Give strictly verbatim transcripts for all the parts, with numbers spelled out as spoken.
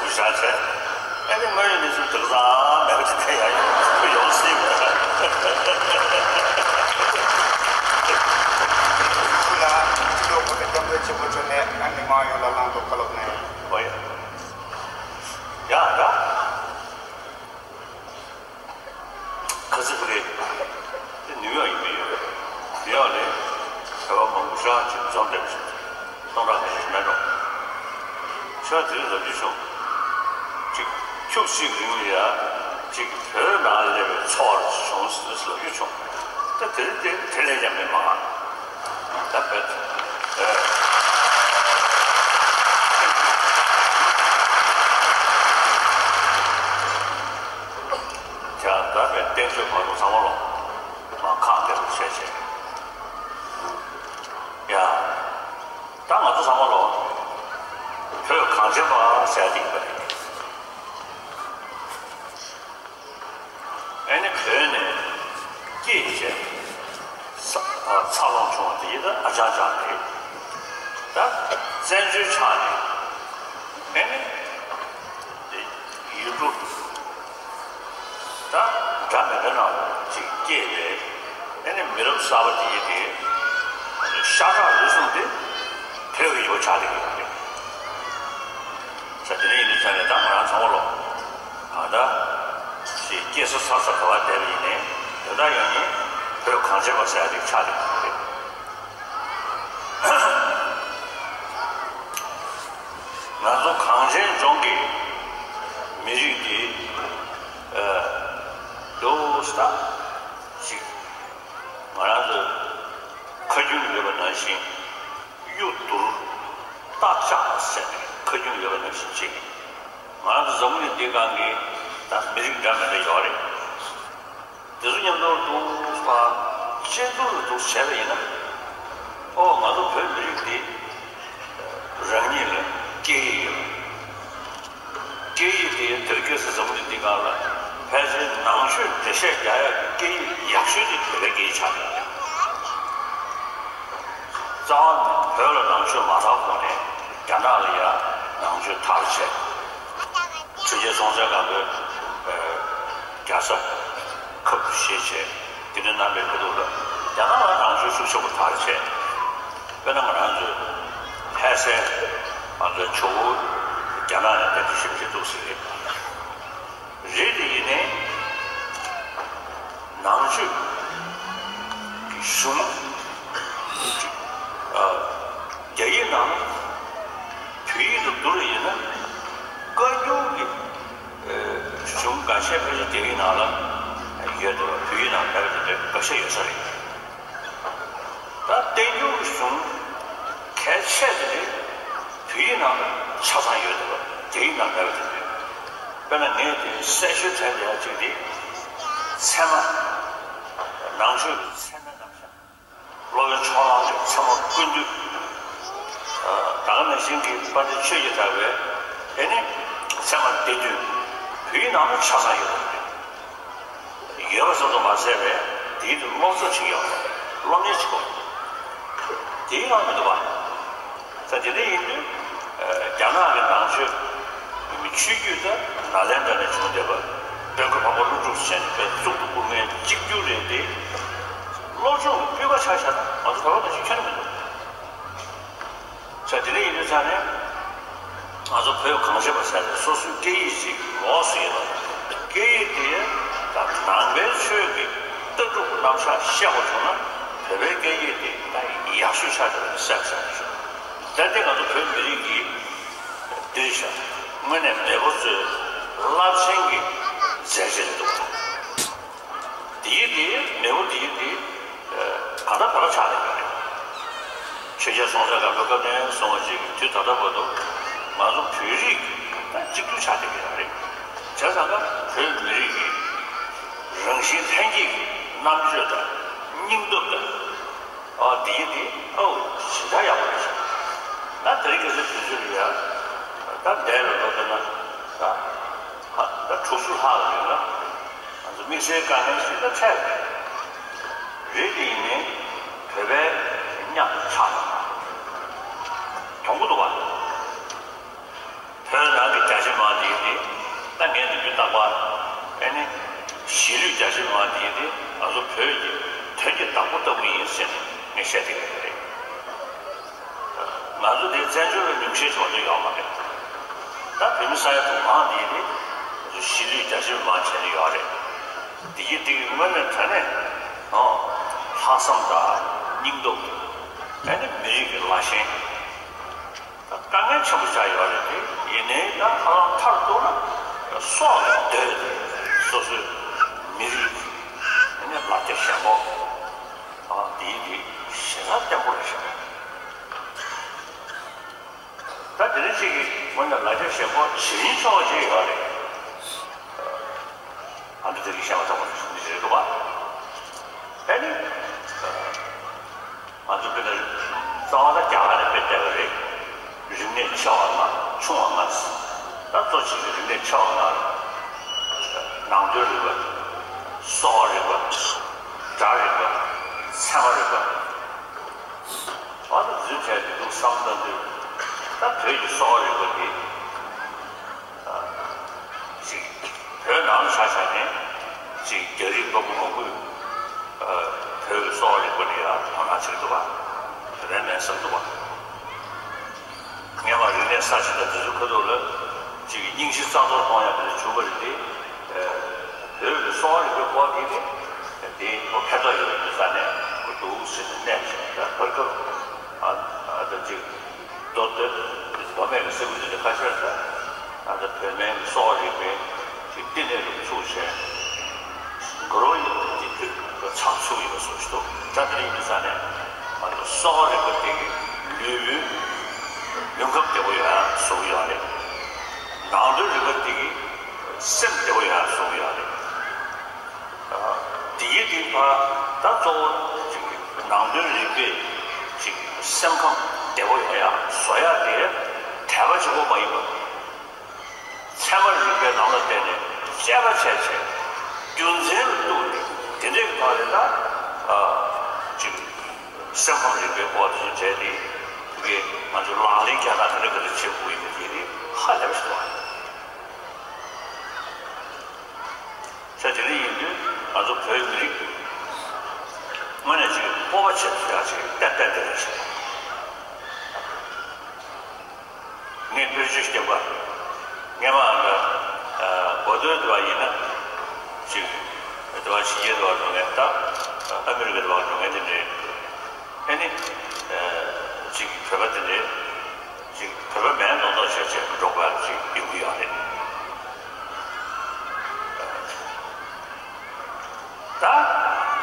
བཞག་བྱས། ཨ་ནི་དངོས་ཡོད་གནས་ཚུལ་དེ་ཚང་མེད་པ་ཅིག་ཐལ་ཡང་ཡོང་སྲིད་པས། ཁུ་ལ་ཕྱི་ལོགས་ཁོ་ཚོ་སྐྱབས་མགོན་ཆེན་པོ་མཆོག་ནས་ཨ་ནི་མང་ཡོང་ལ་བླང་དོར་བཀའ་སློབ་གནང་ཡོད། ཨོ་ཡ། ཡ་ད། ཁ་སང་ཕ་གི་དེ་ནིའུ་ཡོག་ཡིན་པས་ཡོད། ནིའུ་ཡོག་ནས་བོད་པ་མང་པོ་ཤོག་ཅིག་འཛོམས་བསྡད་པ་ཞིག་སྟོང་ཕྲག་ཁ་ཤས་ཤིག་མེད་འགྲོ། ཤོག་དེ་རིང་ལབ་རྒྱུ་བྱུང་། ཅིག་ཆུ་ཚོད་གཅིག་རིང་ལ་ཡ་ཅིག་བོད་ནང་སླེབས་པའི་ཚོར་བ་ཞིག་བྱུང་ཟེར་ལབ་རྒྱུ་བྱུང་། ད་དེ་རིང་དེ་དེ་ལས་ཀྱང་མི་མང་། ད་བོད་ཨེ། ཁྱེད་རང་ད་བས་བསྟན་བཅོས་བར་དུ་ཚང་མ་ལོ། མ་ཁག་འདེབས་བྱས་བྱས། ཡ། ད་ང་ཚོ་ཚང་མ་ལོ། བོད་གངས་ཅན་པ་ཟེར་ཡ་དེ་ཡིན་པ་རེད། ཨེ་ནི་བོད་ནས་སྐྱེས་བྱས། ས་ཨ་འཚར་ལོངས་བྱུང་བ་དེ་ཡིན་ད་ཨ་ཅང་ཅང་རེད། ད་བཙན་བྱོལ་ཆགས་ནས་ཨེ་ནི། དེ་ཡུལ་གྲུ་ད་འདྲ་མི་འདྲ་ནང་ཅིག་སྐྱེས་པའི་ཨེ་ནི་མི་རབས་གསར་པ་དེ་ཡིན་ཏེ། ཤ་ཁྲག་རུས་གསུམ་དེ་བོད་ཀྱི་ཡོད་ཆགས་ཀྱི་ཡོད་རེད། ས་དེ་ནས་ཡིན་དུས་ཙང་ནས་ད་ང་རང་ཚང་མ་ལོ། ད་ལྟ་ཞེས་སྐྱེས་ས་འཚར་ས་ག་བ་བསྡད་པ་ཡིན་ནའི་དེ་དག་ཡང་ནི་བོད་གངས་ཅན་པ་ཟེར་ཡ་དེ་ཆགས་ཀྱི་ཡོད་རེད། ང་ཚོ་གངས་ཅན་ལྗོངས་ཀྱི་མི་རིགས་འདི་ཨ་ལོ་ས་ཞིག་ང་རང་ཚོ་ཁ་རྒྱུན་ཡོད་པ་ནང་བཞིན་གཡུ་བསྡུར་རྟ་ལྕག་ཟེར་ནས་ཁ་རྒྱུན་ཡོད་པ་ནང་བཞིན་ཅིག་ང་རང་ཚོ་འཛམ་བུ་གླིང་འདི་སྒང་གི་ད་མི་རིགས་འདྲ་མི་འདྲ་ཡོད་རེད། དེ་ཚོ་མཉམ་དུ་འདུག་པ། གཅིག་ཏུ་འདུག་བྱས་པ་ཡིན་ན། ཨོ་ང་ཚོ་བོད་མི་རིགས་འདི་རང་ཉིད་ལ་སྐད་ཡིག་ཡོད། སྐད་ཡིག་དེ་དེར་སྐྱེས་སུ་འཛམ་བུ་གླིང་འདི་སྒང་ལ་ཕལ་ཆེར་ནང་ཆོས་འགྲེལ་བཤད་རྒྱག་ཡག་གི་སྐད་ཡིག་ཡག་ཤོས་དེ་བོད་པའི་སྐད་ཡིག་ཆགས་ཡོད། རྩ་བ་ནས་བོད་ལ་ནང་ཆོས་མ་དར་གོང་ནས་རྒྱ་ནག་ལ་ཡ་ནང་ཆོས་དར་བྱས། ཆོས་རྒྱལ་སྲོང་བཙན་སྒམ་པོས་རྒྱལ་ས་ཁབ་ཏུ་བཞེས་བྱས། དེ་འདྲ་གནང་བའི་ཁ་ཐུག་ལ་རྒྱ་ནག་ལ་ནང་ཆོས་ཤུགས་ཆེན་པོ་དར་བྱས། དཔེར་ན་ང་རང་ཚོའི་ལྷ་སའི་ང་ཚོའི་ཇོ་བོ་རྒྱ་ནག་ནས་དེ་འདྲ་ཞིབ་འཇུག་འདུག་ཟེར་གྱི་རེད། དེ་ཡིན་ནའི་ནང་ཆོས་ཀྱི་གཞུང་ཨ་རྒྱ་ཡིག་ནང་བོད་ཡིག་ཏུ་བསྡུར་བ་ཡིན་ན་བཀའ་འགྱུར་གྱི་གཞུང་འགའ་ཤས་ཕལ་ཆེར་རྒྱ་ཡིག་ནང་ལ་ཡོད་འདུག་བོད་ཡིག་ནང་མེད་པ་དེ་འདྲ་འགའ་ཤས་ཡོད་ས་རེད། ད་བསྟན་འགྱུར་གཞུང་གལ་ཆེ་དེ་རེད། བོད་ཡིག་ནང་ཆ་ཚང་ཡོད་འདུག་རྒྱ་ཡིག་ནང་མེད་པ་དེ་རེད། དཔེར་ན་ངས་དེ་གསལ་ཤོས་དྲན་བསྡད་ཡ་གཅིག་དེ་ཚད་མ། ནང་ཆོས་ཀྱི་ཚད་མའི་རྣམ་གཞག་སློབ་དཔོན་ཕྱོགས་གླང་གི་ཚད་མ་ཀུན་བཏུས། ད་ག་ནང་བཞིན་གྱི་དཔལ་ལྡན་ཆོས་ཀྱི་གྲགས་པའི་དེ་ནི་ཚད་མ་སྡེ་བདུན། བོད་ཡིག་ནང་ལ་ཆ་ཚང་ཡོད་པ་རེད། ཡོད་པ་ཙམ་དུ་མ་ཟད་པའི་དེའི་དུ་སློབ་གསོ་བྱེད་ཡོང་བ་རེད། སློབ་གཉེར་བྱེད་དགོས། དེའི་ནང་མི་འདུག་པ། ད་དེ་འདྲ་ཡིན་དུས་རྒྱ་ནག་གི་ནང་ཆོས་ཆོས་བརྒྱུད་ད་ནཱ་ལེནྡྲ་ནས་བྱུང་བསྡད་པ་དཔལ་མགོན་འཕགས་པ་ཀླུ་སྒྲུབ་ཟེར་ནས་དཔེ་གཙུག་ཏུ་བཀུར་མཁན་གཅིག་གྱུར་རེད་དེ། སློབ་སྦྱོང་གི་སྤུས་ཀ་ཆ་བཞག་ན་ང་ཚོ་བོད་པ་ནང་བཞིན་ཁྱོན་ནས་མི་འདུག་ས་དེ་འདྲ་ཡིན་དུས་ཙང་ནས། ང་ཚོ་བོད་གངས་ཅན་པ་ཟེར་ནས་སོ་སོའི་སྐད་ཡིག་ཅིག་ལོགས་སུ་ཡོད་པ། སྐད་ཡིག་དེ་ད་ནང་པའི་ཆོས་ཀྱི་ལྟ་གྲུབ་རྣམ་གཞག་བཤད་དགོས་བྱུང་ན་བོད་པའི་སྐད་ཡིག་དེ་ད་ཡག་ཤོས་ཆགས་བསྡད་པ་གསལ་པོ་ཆགས་ཀྱི་རེད། ད་ལྟའི་ང་ཚོ་བོད་མི་རིགས་ཀྱི་འདིར་བཞག་དངོས་གནས་མེས་པོ་ཚོའི་རླབས་ཆེན་གྱི་མཛད་རྗེས་རེད་འདུག་དེའི་དེའི་མེས་པོ་དེའི་དེ་ག་འདྲ་ག་འདྲ་ཆགས་ནས་ཡོད་རེད། ཆོས་རྒྱལ་སྲོང་བཙན་སྒམ་པོའི་སྐབས་ནས་བཟུང་བ་ཅིག་དུས་ད་ལྟ་བར་དུ་ང་ཚོ་བོད་རིགས་ད་གཅིག་གྱུར་ཆགས་བསྡད་ཀྱི་ཡོད་རེད། བྱས་ཙང་ད་བོད་མི་རིགས་ཀྱི་རང་བཞིན་ལྷན་སྐྱེས་ཀྱི་རྣམ་དཔྱོད་དང་སྙིང་སྟོབས་དང་། ཨ་དེའི་དེ་ཨོ་ཞེ་དྲག་ཡག་པོ་རེད་ཤག་ད་དེ་རིང་ཁ་སང་དུས་ཚོད་ལ་ཡ་ད་འདས་པའི་ལོ་དེ་ན་ད་ད་དྲུག་ཅུ་ལྷག་ལ་ཡོད་ན། ང་ཚོ་དམིགས་བསལ་དཀའ་ངལ་ཞིག་ལ་འཕྲད་པ་རེད། དེ་ཡིན་ནའི་བོད་པའི་མཉམ་དུ་ཆགས་པ་དང་། གྱོང་པོ་འདུག་བ། བོད་ནང་གི་རྒྱ་ཆེ་མང་ ངས་ནི་རྒྱུ་དག་པ་ཨེ་ནི་གཞིས་ལུས་རྒྱ་ཆེ་མི་མང་འདིའི་དེ་ང་ཚོ་བོད་ཀྱི་དོན་གྱི་བདག་པོ་ལྟ་བུ་ཡིན་ཟེར་ནས་ངས་བཤད་བསྡད་ཀྱི་ཡོད་རེད། ང་ཚོ་དེ་བཙན་བྱོལ་བའི་ཉུང་ཤས་ཆེ་བ་ཚོ་ཡོད་མ་རེད། ད་བོད་མི་ས་ཡ་དྲུག་མང་འདིའི་དེ་ང་ཚོ་གཞིས་ལུས་རྒྱ་ཆེ་མི་མང་བྱས་ནས་ཡོད་རེད། འདི་གི་འདི་གི་དངོས་གནས་དྲང་གནས་ཨོ་ལྷག་བསམ་དང་སྙིང་སྟོབས་ཨེ་ནི་མི་རིགས་ཀྱི་ལ་ཞེན། དཀའ་ངལ་ཆེན་པོ་ཆགས་ཡོད་རེད་དེ། ཡིན་ནའི་ད་ཧ་ལམ་མཐར་གཏུགས་ན་སྲོག་ལ་བསྡོས་ཏེ་སོ་སོའི་མི་རིགས་ཀྱི་ལ་རྒྱ་ཞེན་ཁོག་འདིའི་རིགས་ཞེ་དྲག་བརྟན་པོ་རེད་ཤག་ད་དེ་རིང་ཅིག་གི་ངོས་ནས་ལ་རྒྱ་ཞེན་ཁོག་བྱེད་རིན་ཆོག་ཅིག་ཡོད་རེད། ཨ་འདི་དེ་རིང་བཤད་པ་ཐོག་མ་ཞུ་མི་བྱེད་འདུག་པ། ཨ་ནི། ང་ཚོ་དཔེར་ན་རྩ་བ་ད་རྒྱ་གར་ནས་དཔེ་བལྟས་པ་རེད། རིག་གནས་ཆེ་བ་ལྔ་ཆུང་བ་ལྔ། ད་གཙོ་ཆེ་ཤོས་རིག་གནས་ཆེ་བ་ལྔ་རེད། ནང་དོན་རིག་པ། གསོ་བ་རིག་པ། སྒྲ་རིག་པ། ཚད་མ་རིག་པ། ཨ་ད་རྫུན་བྱས་ཏེ་འདུག་བསམ་ལྟ་དུས་ད་བོད་ཀྱི་གསོ་བ་རིག་པ་འདི། ཅིག་བོད་ནང་ལ་ཆ་བཞག་ནས་ཅིག་རྒྱ་རིགས་མང་པོ་མང་པོས་བོད་ཀྱི་གསོ་བ་རིག་པ་ལ་ཡང་དོ་སྣང་བྱེད་འདུག་པ། དོ་སྣང་མེད་བསམ་འདུག་པ། སྔོན་མ་རིག་གནས་གསར་ཤོས་དང་དེ་ཚོའི་ཁ་ཐུག་ལ་ཅིག་རྙིང་ཞེན་རྩ་གཏོར་གཏོང་ཡག་དེ་བྱུང་བ་རེད་དེ། བོད་ཀྱི་གསོ་བ་རིག་པའི་སྐོར་དེ་ནི་དེ་ཁོ་ཕན་ཐོགས་ཡོད་པའི་ས་ནས་ཁོ་འདུག་ཟེར་ནས་གནས་བཞིན་ད་བར་སྐབས་ཨ་ཨ་ད་ཅིག་མདོ་སྟོད་མདོ་སྨད་ཀྱི་ས་ཁུལ་འདི་ཁ་ཤས་ལ་ད་ལྟ་བོད་སྨན་གྱི་གསོ་བ་རིག་པའི་ཅིག་བསྟི་གནས་རུ་ཚུགས་བྱས། དགུ་རོ་ཡི་ཅིག་ཚགས་ཚུད་ཡོད་པ་བཟོ་ཞིག་འདུག་ད་དེ་རིང་གི་ས་ནས་ང་ཚོ་གསོ་བ་རིག་པ་དེ་གི་ལུས་པོའི་ཡོང་ཁབ་བདེ་པོ་ཡོང་ཡ་བཟོ་གི་ཡོད་རེད། ནང་དོན་རིག་པ་དེ་གི་སེམས་བདེ་པོ་ཡོང་ཡ་བཟོ་གི་ཡོད་རེད། དེ་ཡི་སྟེང་ཕར་ད་གཙོ་བོ་ཅིག་ནང་དོན་རིག་པས་ཅིག་སེམས་ཁམས་བདེ་པོ་ཡོང་ཡ་བཟོ་ཡ་དེ་དད་པ་གཅིག་པོ་མ་ཡིན་པ། ཚད་མ་རིག་པའི་ནང་ལ་བལྟས་ནས་དཔྱད་པ་བྱས་བྱས་རྒྱུ་མཚན་ལ་གཏུགས་ནས་དེ་འདྲའི་ཐོག་ནས་ད་ཅིག་སེམས་ཁམས་རིག་པའི་སྐོར་དེ་ཚོ་བྱས་ཏེ་དེ་གས་ང་ཚོ་ལག་ལེན་བསྟར་སྟངས་ག་འདྲ་ག་འདྲ་བྱེད་དགོས་ཡིན་མིན་དེ་ནི་ཧ་ལས་པ་ཞིག་འདུག་ཨ། ས་དེ་འདྲ་ཡིན་དུས་ང་ཚོ་བོད་མི་རིགས་དངོས་གནས་ཅིག་སྤོབས་པ་བྱེད་ཐུབ་ཡག་ཅིག་ཏན་ཏན་དེ་རེད་ཤག་ངས་དཔེར་བརྗོད་ཞིག་བརྒྱབ་པ། སྔས་མ་ཨ་མདོ་སྟོད་དུ་བ་ཡིན་ན་ཅིག་དུ་བ་ཕྱི་རྒྱལ་དུ་བ་འགྲོ་མཁན་ད་ཨ་མི་རི་ཀ་དུ་བ་འགྲོ་མཁན་དེ་འདྲས་ཨེ་ནི་ཅིག་བོད་པ་དེ་འདྲས། ཅིག་བོད་པ་མིན་མདོག་མདོག་བྱས་བྱས་འགྲོ་དགོས་ཅིག་ཡོང་གི་ཡོད་རེད། ད་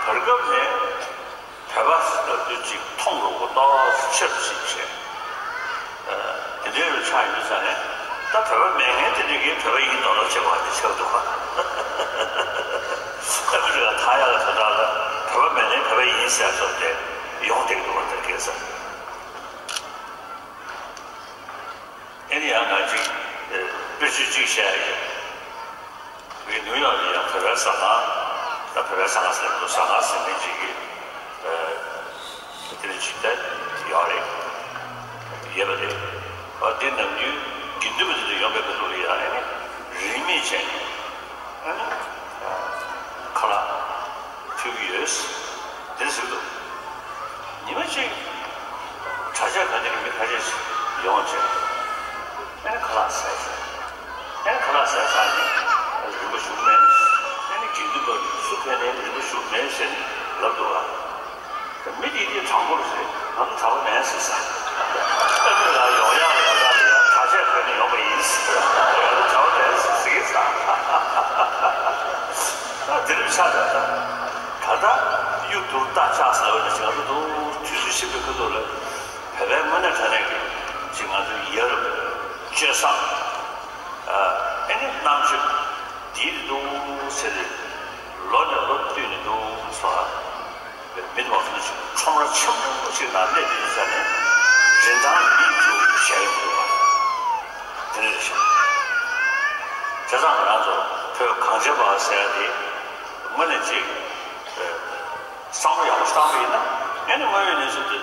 བར་སྐབས་ནས་བོད་པ་ཟེར་དུས་ཅིག་མཐོང་རུང་གོ་ཏོག་ཙམ་ཆེར་ཕྱིན་བྱས། དེ་འདྲའི་རུ་ཆགས་ཡོད་ས་ནས་ད་བོད་པ་མེད་མཁན་དེ་འདྲ་གིས་བོད་པ་ཡིན་མདོག་མདོག་བྱེད་པ་དེ་ཆགས་འདུག་ག་ཨ་མི་རི་ཀ་ཐང་ཡག་གི་དོན་དག་ལ་བོད་པ་མེད་ནའི་བོད་པ་ཡིན་ཟེར་སོགས་དེ་ཡོང་བསྡད་འདུག་ག་དེ་གས་ས། ཨེ་ནི་ཡང་ང་ཅིག་དཔེར་བརྗོད་ཅིག་བཤད་ཡ་ཡིན། ངས་ནིའུ་ཡོག་ལ་ཡང་བོད་པའི་ཟ་ཁང་། ད་བོད་པའི་ཟ་ཁང་ཟེར་འདུག་ཟ་ཁང་ཟེར་མཁན་ཅིག་གི་དེ་ནི་ཅིག་ད་ཡོད་རེད། ཡོད་པ་རེད། འོ་དེ་ནམ་རྒྱུན་དགེ་འདུན་པ་དེ་ཚོ་ཡོང་བའི་སྐབས་ལ་ཡང་ཨེ་ནི་རིན་མེད་བྱས་ནས་ཨེ་ནི་ཁ་ལག་མཐུད་ཀྱི་ཡོད། དེ་ཟེར་འདུག་ཉི་མ་གཅིག་གྲྭ་ཆས་གོན་ནས་མི་ཁ་ཤས་ཤིག་ཡོང་བྱས། ཨེ་ནི་ཁ་ལག་ཟས་བྱས། ཨེ་ནི་ཁ་ལག་ཟས་ཚར་ནས་རིན་པ་ཞུ་གི་མེད། ཨེ་ནི་དགེ་འདུན་པ་སུ་ཕེབས་ནའི་རིན་པ་ཞུ་གི་མེད་ཟེར་ནས་ལབ་འདུག་ག་མི་དེ་དེ་དྲང་པོ་རེད། ང་ཚོ་གྲྭ་པ་མིན་ཟེར་ས། ཨ་མི་རི་ཀ་ཡོང་ཡག་ཡོང་ཡག་ལ་ཡང་གྲྭ་ཆས་གོན་ནས་ཡོང་བ་ཡིན་ཟེར། ང་ཚོ་གྲྭ་པ་མིན་ཟེར་ཟེར་གི་ས། ད་དེ་རིང་ཆ་ད་ད་ད་ཡུ་ཐུར་ཏ་ཆགས་ཟེར་བ་ནི་ང་ཚོ་དུ་དུས་ཚོད་ཞིབ་པའི་ཁ་ཐུག་ལ་བོད་པའི་དངོས་གནས་དྲང་གནས་ཀྱི་ཅིག་ང་ཚོའི་ཡ་རབས་སྤྱོད་བཟང་། ཨ་ནི་རྣམ་དཔྱོད་འདིའི་འདུག་ཟེར་ཏེ་ལོ་ནས་ལོ་བསྟུད་ནས་འདུག་སོང་ཨ། མི་དམངས་ཚོ་ཅིག་ཁྲོམ་ར་ཆེན་པོ་ཞིག་ནང་སླེབས་ཡོད་ས་ནས་རིན་ཐང་མིག་ཏུ་ཞལ་འདུག་པ་དེ་འདྲ་རེད་ཤག་བྱས་ཙང་ང་རང་ཚོ་བོད་གངས་ཅན་པ་ཟེར་ཡ་དེ་དངོས་གནས་ཅིག་བསམ་བློ་ཡག་པོ་བཏང་པ་ཡིན་ན་ཨེ་ནི་དངོས་ཡོད་གནས་ཚུལ་དེ།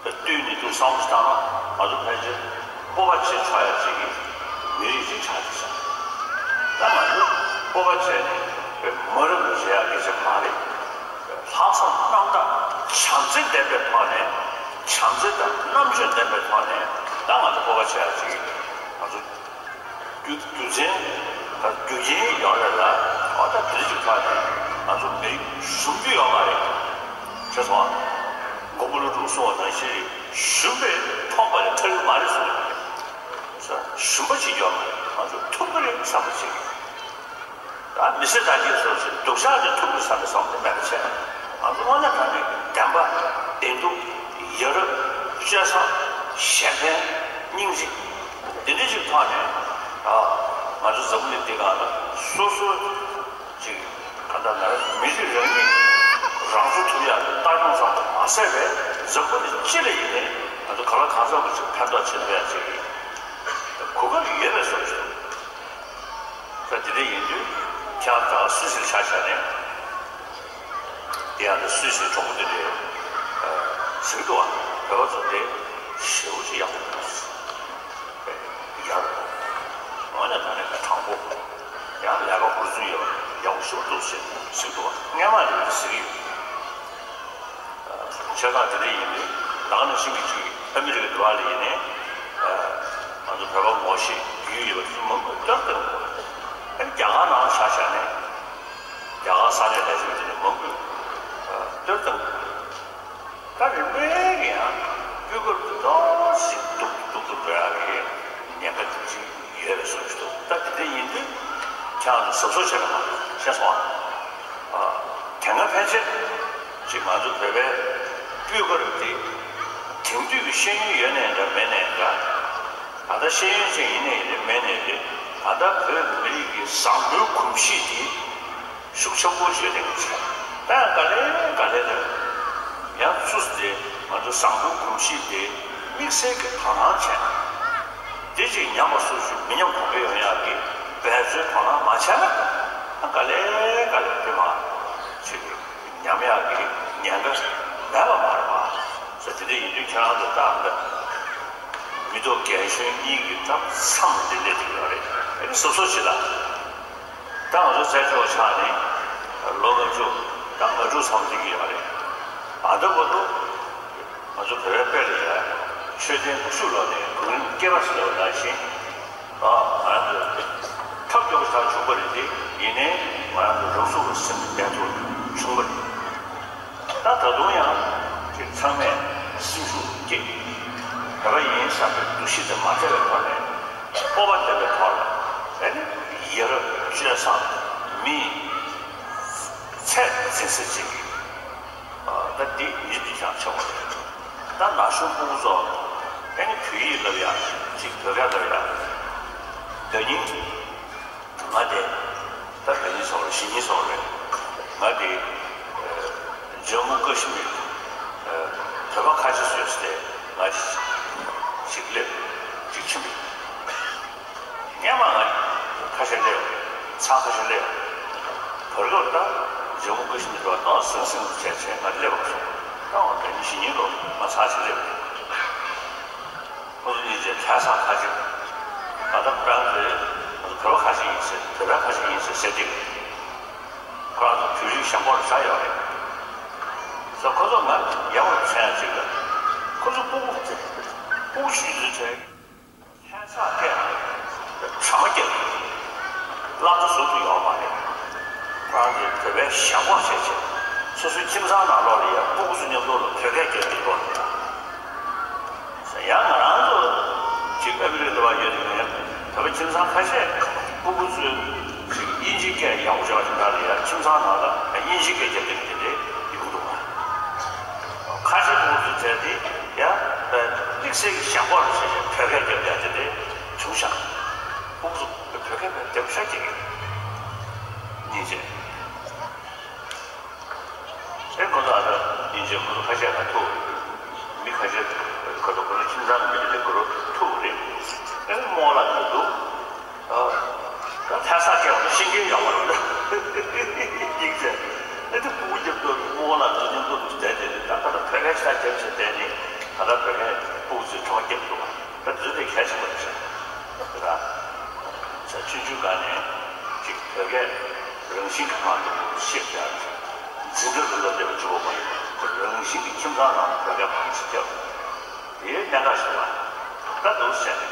བསྟུན་ནས་འདུག་བསམ་བློ་བཏང་ན་ང་ཚོ་ཕལ་ཆེར་སྤོབས་པ་བྱེད་ཆོག་ཡ་ཅིག་གི་མི་རིགས་ཅིག་ཆགས་ཀྱི་སོང་། སྤོབས་པ་བྱས་ནས་མ་རབས་བྱེད་ཡག་གི་ཅིག་མ་རེད། ལྷག་བསམ་རྣམ་དག་བྱམས་བརྩེ་ལྡན་པའི་ཐོག་ནས། བྱམས་བརྩེ་དང་རྣམ་དཔྱོད་ལྡན་པའི་ཐོག་ནས་ད་ང་ཚོ་སྤོབས་པ་བྱེད་ཡག་ཅིག་ང་ཚོ། རྒྱུ་རྒྱུ་མཚན་དང་རྒྱུ་རྐྱེན་ཡོད་རེད་ལ། ཨ་ད་དེ་འདྲ་ཅིག་ཐོག་ནས་ང་ཚོ་མི་རིགས་ཞུམ་རྒྱུ་ཡོད་མ་རེད། ཤེས་སོང་ཨ། མགོན་པོ་ཀླུ་སྒྲུབ་གསུངས་པ་ནང་བཞིན་རེད། ཞུམ་པས་ཕོངས་པ་ལས་ཐར་རྒྱུ་མ་རེད་གསུངས་པ་རེད། ཞུམ་པ་བྱེད་རྒྱུ་ཡོད་མ་རེད། ང་ཚོ་ཐུབ་ཀྱི་རེད་བསམ་པ་བྱེད་ཀྱི་རེད། ད་མི་སེར་དར་རྒྱས་སོགས་ཀྱི་སྡུག་ཅག་དེ་ཐུབ་ཀྱི་བསམ་པའི་བསམ་བློ་མེད་པ་བྱས། ང་ཚོ་དངོས་གནས་དྲང་གནས་ཀྱི་བདེན་པ། བདེན་སྡུག་བདེན་པ། སྤྱོད་བཟང་། གཞན་ཕན། སྙིང་རྗེ། འདི་འདྲ་ཞིག་ཐོག་ནས། ཨ། ང་ཚོ་འཛམ་བུ་གླིང་འདི་སྒང་ལ་སོ་སོ་ཅིག་ག་འདྲ་ན་མི་རིགས་རང་ཉིད་རང་སྐྱོང་ཐུབ་ཡག་གི་ལྟ་སྐྱོང་ཙམ་དུ་མ་ཟད་པའི་འཛམ་བུ་གླིང་སྤྱི་ལ་ཡིན་ནའི་ང་ཚོ་གང་ལ་གང་འཚམ་པ་ཅིག་ཕན་ཐོགས་བྱེད་ཐུབ་ཡག་ཅིག་གི་གོ་སྐབས་ཡོད་པའི་བཟོ་ཞིག་འདུག་ད་དེ་འདྲ་ཡིན་དུས་ཁྱེད་རང་ད་སུད་སིར་ཆ་བཞག་ནས། དེ་ཡང་ད་སུད་སིའི་གྲོགས་པོ་དེ་འདྲས་ཟེར་གྱི་འདུག་བ། བོད་པ་ཚོ་དེ་ཞེ་པོ་ཅིག་ཡག་པོ་འདུག་ཡག་པོ། དངོས་གནས་དྲང་གནས་ཀྱི་དྲང་པོ། ཡང་ལས་ཀ་ཧུར་བརྩོན་ཡོད་པ་ཡག་པོ་ཞེ་པོ་འདུག་ཟེར་ཟེར་གྱི་འདུག་བ། སྔན་མ་ནས་ཟེར་གྱི་ཡོད། ཆེ་ཁག་དེ་འདྲ་ཡིན་དུས་ད་ག་ནང་བཞིན་གྱི་ཅིག་ཨ་མི་རི་ཀའི་འགྲོ་བ་ལ་ཡིན་ནའི། ང་ཚོ་བོད་པ་ངོ་ཤེས་རྒྱུས་ཡོད་པ་ཚོ་མང་པོས་བསྟོད་བསྟོད་དགོས། ཨ་ནི་རྒྱ་གར་ནང་ཆ་བཞག་ནས། རྒྱ་གར་ས་གནས་ལས་བྱེད་དེ་འདྲ་མང་པོས་བསྟོད་བསྟོད་དགོས། ད་རིམ་པས་ཀྱི་ཡང་སྤུས་ཀ་དེ་ཏོག་ཙམ་སྡུག་སྡུག་ཏུ་འགྲོ་ཡག་གི་ཉེན་ཁ་དེ་ཅིག་ཡོད་པའི་བཟོ་ཞིག་འདུག་ད་དེ་འདྲ་ཡིན་དུས་ཁྱེད་རང་ཚོ་གཟབ་གཟབ་བྱེད་དགོས་པ་ཤེས་སོང་ཨ། དེ་སྔ་ཕན་ཆད་ཅིག་ང་ཚོ་བོད་པའི་སྤུས་ཀ་རུ་དེ་དེང་དུས་ཀྱི་ཤེས་ཡོན་ཡོད་ནའི་འདྲ་མེད་ནའི་འདྲ། ད་ལྟ་ཤེས་ཡོན་ཅན་ཡིན་ནའི་རེད་མེད་ནའི་རེད། ད་ལྟ་བོད་མི་རིགས་ཀྱི་བཟང་པོའི་གོམས་གཤིས་དེ་ཤུགས་ཆེན་པོ་བརྗོད་ལྡན་གྱི་ཆེད་ད་ཡང་ག་ལེ་ག་ལེ་ལ་ཡང་ཚུར་དེ་ང་ཚོ་བཟང་པོའི་གོམས་གཤིས་དེ་དམིགས་བསལ་གྱི་དོ་སྣང་བྱས་ན། དེ་ཅིག་ཉམས་པ་སོར་ཆུད་མི་ཉམས་གོང་འཕེལ་ཡོང་ཡག་གི་འབད་རྩོལ་དོ་སྣང་མ་བྱས་ན། ད་ག་ལེ་ག་ལེ་དེ་མ་ཅིག་ཉམས་ཡག་གི་ཉེན་ཁ་མེད་པ་མ་རེད་པ། ཟེར་དེ་འདྲ་ཡིན་དུས་ཁྱེད་རང་ཚོ་ཏག་ཏག་མི་ཐོག་རྒན་གཞོན་གཉིས་ཀྱི་ཐབས་མཚམས་འདི་སླེབས་ཀྱི་ཡོད་རེད། ཨ་ནི་གཟབ་གཟབ་བྱེད་ད། ད་ང་ཚོ་བཙན་བྱོལ་ཆགས་ནས་ལོ་ལྔ་བཅུ་ད་ང་དྲུག་ཙམ་འགྲིག་གི་ཡོད་རེད། ཨ་ད་བར་དུ་ང་ཚོ་བོད་པའི་དཔེ་ལ་ཡ་ཆོས་ལྡན་དགུ་བཅུ་ལོ་ནས་གོ་རིམ་སྐྱེ་བ་ཟེར་བ་ནང་བཞིན། ཨ་ང་རང་ཚོ་ཐབས་སྐྱོ་པོ་ཞིག་བྱུང་བ་རེད་དེ། ཡིན་ནའི་ང་རང་ཚོ་རང་ཚུགས་པ་སེམས་ཀྱི་བདེ་ཐོག་བྱུང་བ་རེད། ད་ད་དུང་ཡང་ཅིག་ཚང་མས་སེམས་ཤུགས་སྐྱེད། བོད་པ་ཡིན་བསམ་པའི་འདུ་ཤེས་དེ་མ་བྲལ་བའི་ཐོག་ནས་སྤོབས་པ་ལྡན་པའི་ཐོག་ནས་ཨ་ནི་ཡ་རབས་སྤྱོད་བཟང་མི་ཚད་འཛིན་ས་ཅིག་ད་འདི་ཡིད་དུ་ཀྱང་ཆེ་བ་རེད། ད་ན་གཞོན་ཕྲུ་གུ་ཚོ་ཨ་ནི་བོད་ཡིག་བསླབ་ཡག་ཅིག་བོད་སྐད་བསླབ་ཡག་ད་ནི། ང་དེ། ད་དེ་ནི་སོང་རེད་གཞི་ནི་སོང་རེད། ང་དེ། ཇམ་མུ་ཀ་ཤི་མིར། བོད་པ་ཁ་ཤས་སུ་ཡོད་ཟེར་ཏེ་ང་ཅིག་སླེབས་ཅིག་ཕྱིན་པས། སྔན་མ་ང་ཁ་ཤས་སླེབས་ཚང་ཁ་ཤས་སླེབས། བར་སྐབས་ད་ཇམ་མུ་ཀ་ཤི་མིར་བ་ཏང་སང་སང་དུ་བྱས་བྱས་ང་སླེབས་པ་སོང་། ད་འོ་དེ་ནི་གཞི་ནི་ལོ་ང་ཚང་ཞིག་སླེབས། ཁོ་ཚོ་གཉིས་ཀྱིས་ལྷ་ས་ཁ་ཆེ། ད་ལྟ་ཁོ་རང་ཚོས་ང་ཚོ་བོད་པ་ཁ་ཆེ་ཡིན་ཟེར་བོད་པ་ཁ་ཆེ་ཡིན་ཟེར་ཟེར་གྱི་རེད། ཁོ་རང་ཚོ་བོད་རིགས་ཞང་པོ་ལ་ཆགས་ཡོད་རེད། ཟེར་ཁོ་ཚོ་ང་ཡག་པོ་མཚོན་ཡ་ཅིག་ལ་ཁོ་ཚོ་སྤུ་གུ་ཚོས་སྤུ་གུ་ཆུང་ཆུང་ཚོས། ལྷ་ས་སྐད་བྲ་མ་བརྒྱབ། སློབ་གྲྭ་ཟུར་དུ་ཡོད་མ་རེད། ཁོ་རང་ཚོས་བོད་པའི་ཞབས་འཁོག་བྱས་བྱས་སོ་སོའི་ཁྱིམ་ཚང་ནང་ལོགས་ལ་ཡང་སྤུ་གུ་ཚོ་མཉམ་དུ་ལ་བོད་སྐད་རྒྱབ་ཀྱི་ལོག་ནས་ཡང་ང་རང་ཚོ་ཅིག་ཨ་མི་རི་ཀ་འགྲོ་བ་ཡོད་དུས་ངས་བོད་པ་ཁྱིམ་ཚང་ཁ་ཤས་སྤུ་གུ་ཚོས་ཅིག་དབྱིན་ཇིའི་སྐད་ཡག་པོ་བྱས་པ་དེ་འདྲ་ལ་ཡང་ཁྱིམ་ཚང་ནང་ལ་དབྱིན་ཇིའི་སྐད་རྒྱབ་བསྡད་ཀྱི་དེ་འདྲའི་ཡོང་གི་འདུག་ག་ཁ་ཤས་སྤུ་གུ་ཚོས་བྱས་ཏེ་ཡང་དམིགས་བསལ་གྱི་ཞབས་འཁོག་ལ་བྱས་བྱས་བོད་སྐད་རྒྱབ་ཡག་དེ་འདྲའི་བྱུང་ཤག་སྤུ་གུ་ཚོ་བོད་སྐད་བདེ་པོ་ཤ་སྐྱེ་གི་སྙིང་རྗེ། ཨེ་ཁོ་ཚོ་ཨ་ད་སྙིང་རྗེ། ཁོ་ཚོ་ཁ་ཤས་ང་ཐུག་རེད། མི་ཁ་ཤས་ཁོ་ཚོ་ཁོ་ཚོ་ཁྱིམ་ཚང་གི་མི་དེ་འདྲ་ཁོ་རང་ཐུག་རེད། ཨེ་རྨོ་ལགས་ཚོ་འདུག་ཨ་ད་ལྷ་ས་སྐད་ཤེས་མཁན་ཡོད་མ་རེད། སྙིང་རྗེ། ཨེ་དེ་སྤུ་གུ་རྒྱབ་ཏུ་རྨོ་ལགས་ཚོ་མཉམ་དུ་བསྡད་དེ་ད་ད་ལྟ་བོད་སྐད་ཆ་རྒྱབ་བྱས་བསྡད་ནས་ད་ལྟ་བོད་སྐད་སྤུ་གུ་ཚོས་བྲོ་བ་རྒྱབ་འདུག་ད་དེ་ཚོ་དེ་གལ་ཆེན་པོ་རེད་ཤག་ད་ཆུང་ཆུང་སྒང་ནས་ བོད་སྐད་རང་བཞིན་གྱི་ངང་དུ་ཤེས་བྱ་འཛིན་གྲྭ་ལ་སློབ་དེབ་སྦྱོར་བ་ཡིན་པ། རང་བཞིན་གྱི་ཁྱིམ་ཚང་ནང་བོད་སྐད་མང་ཆེ་བརྒྱབ། དེའི་གནད་འགག་ཞིག་ལ་ད་འདུག་ཟེར་ནས།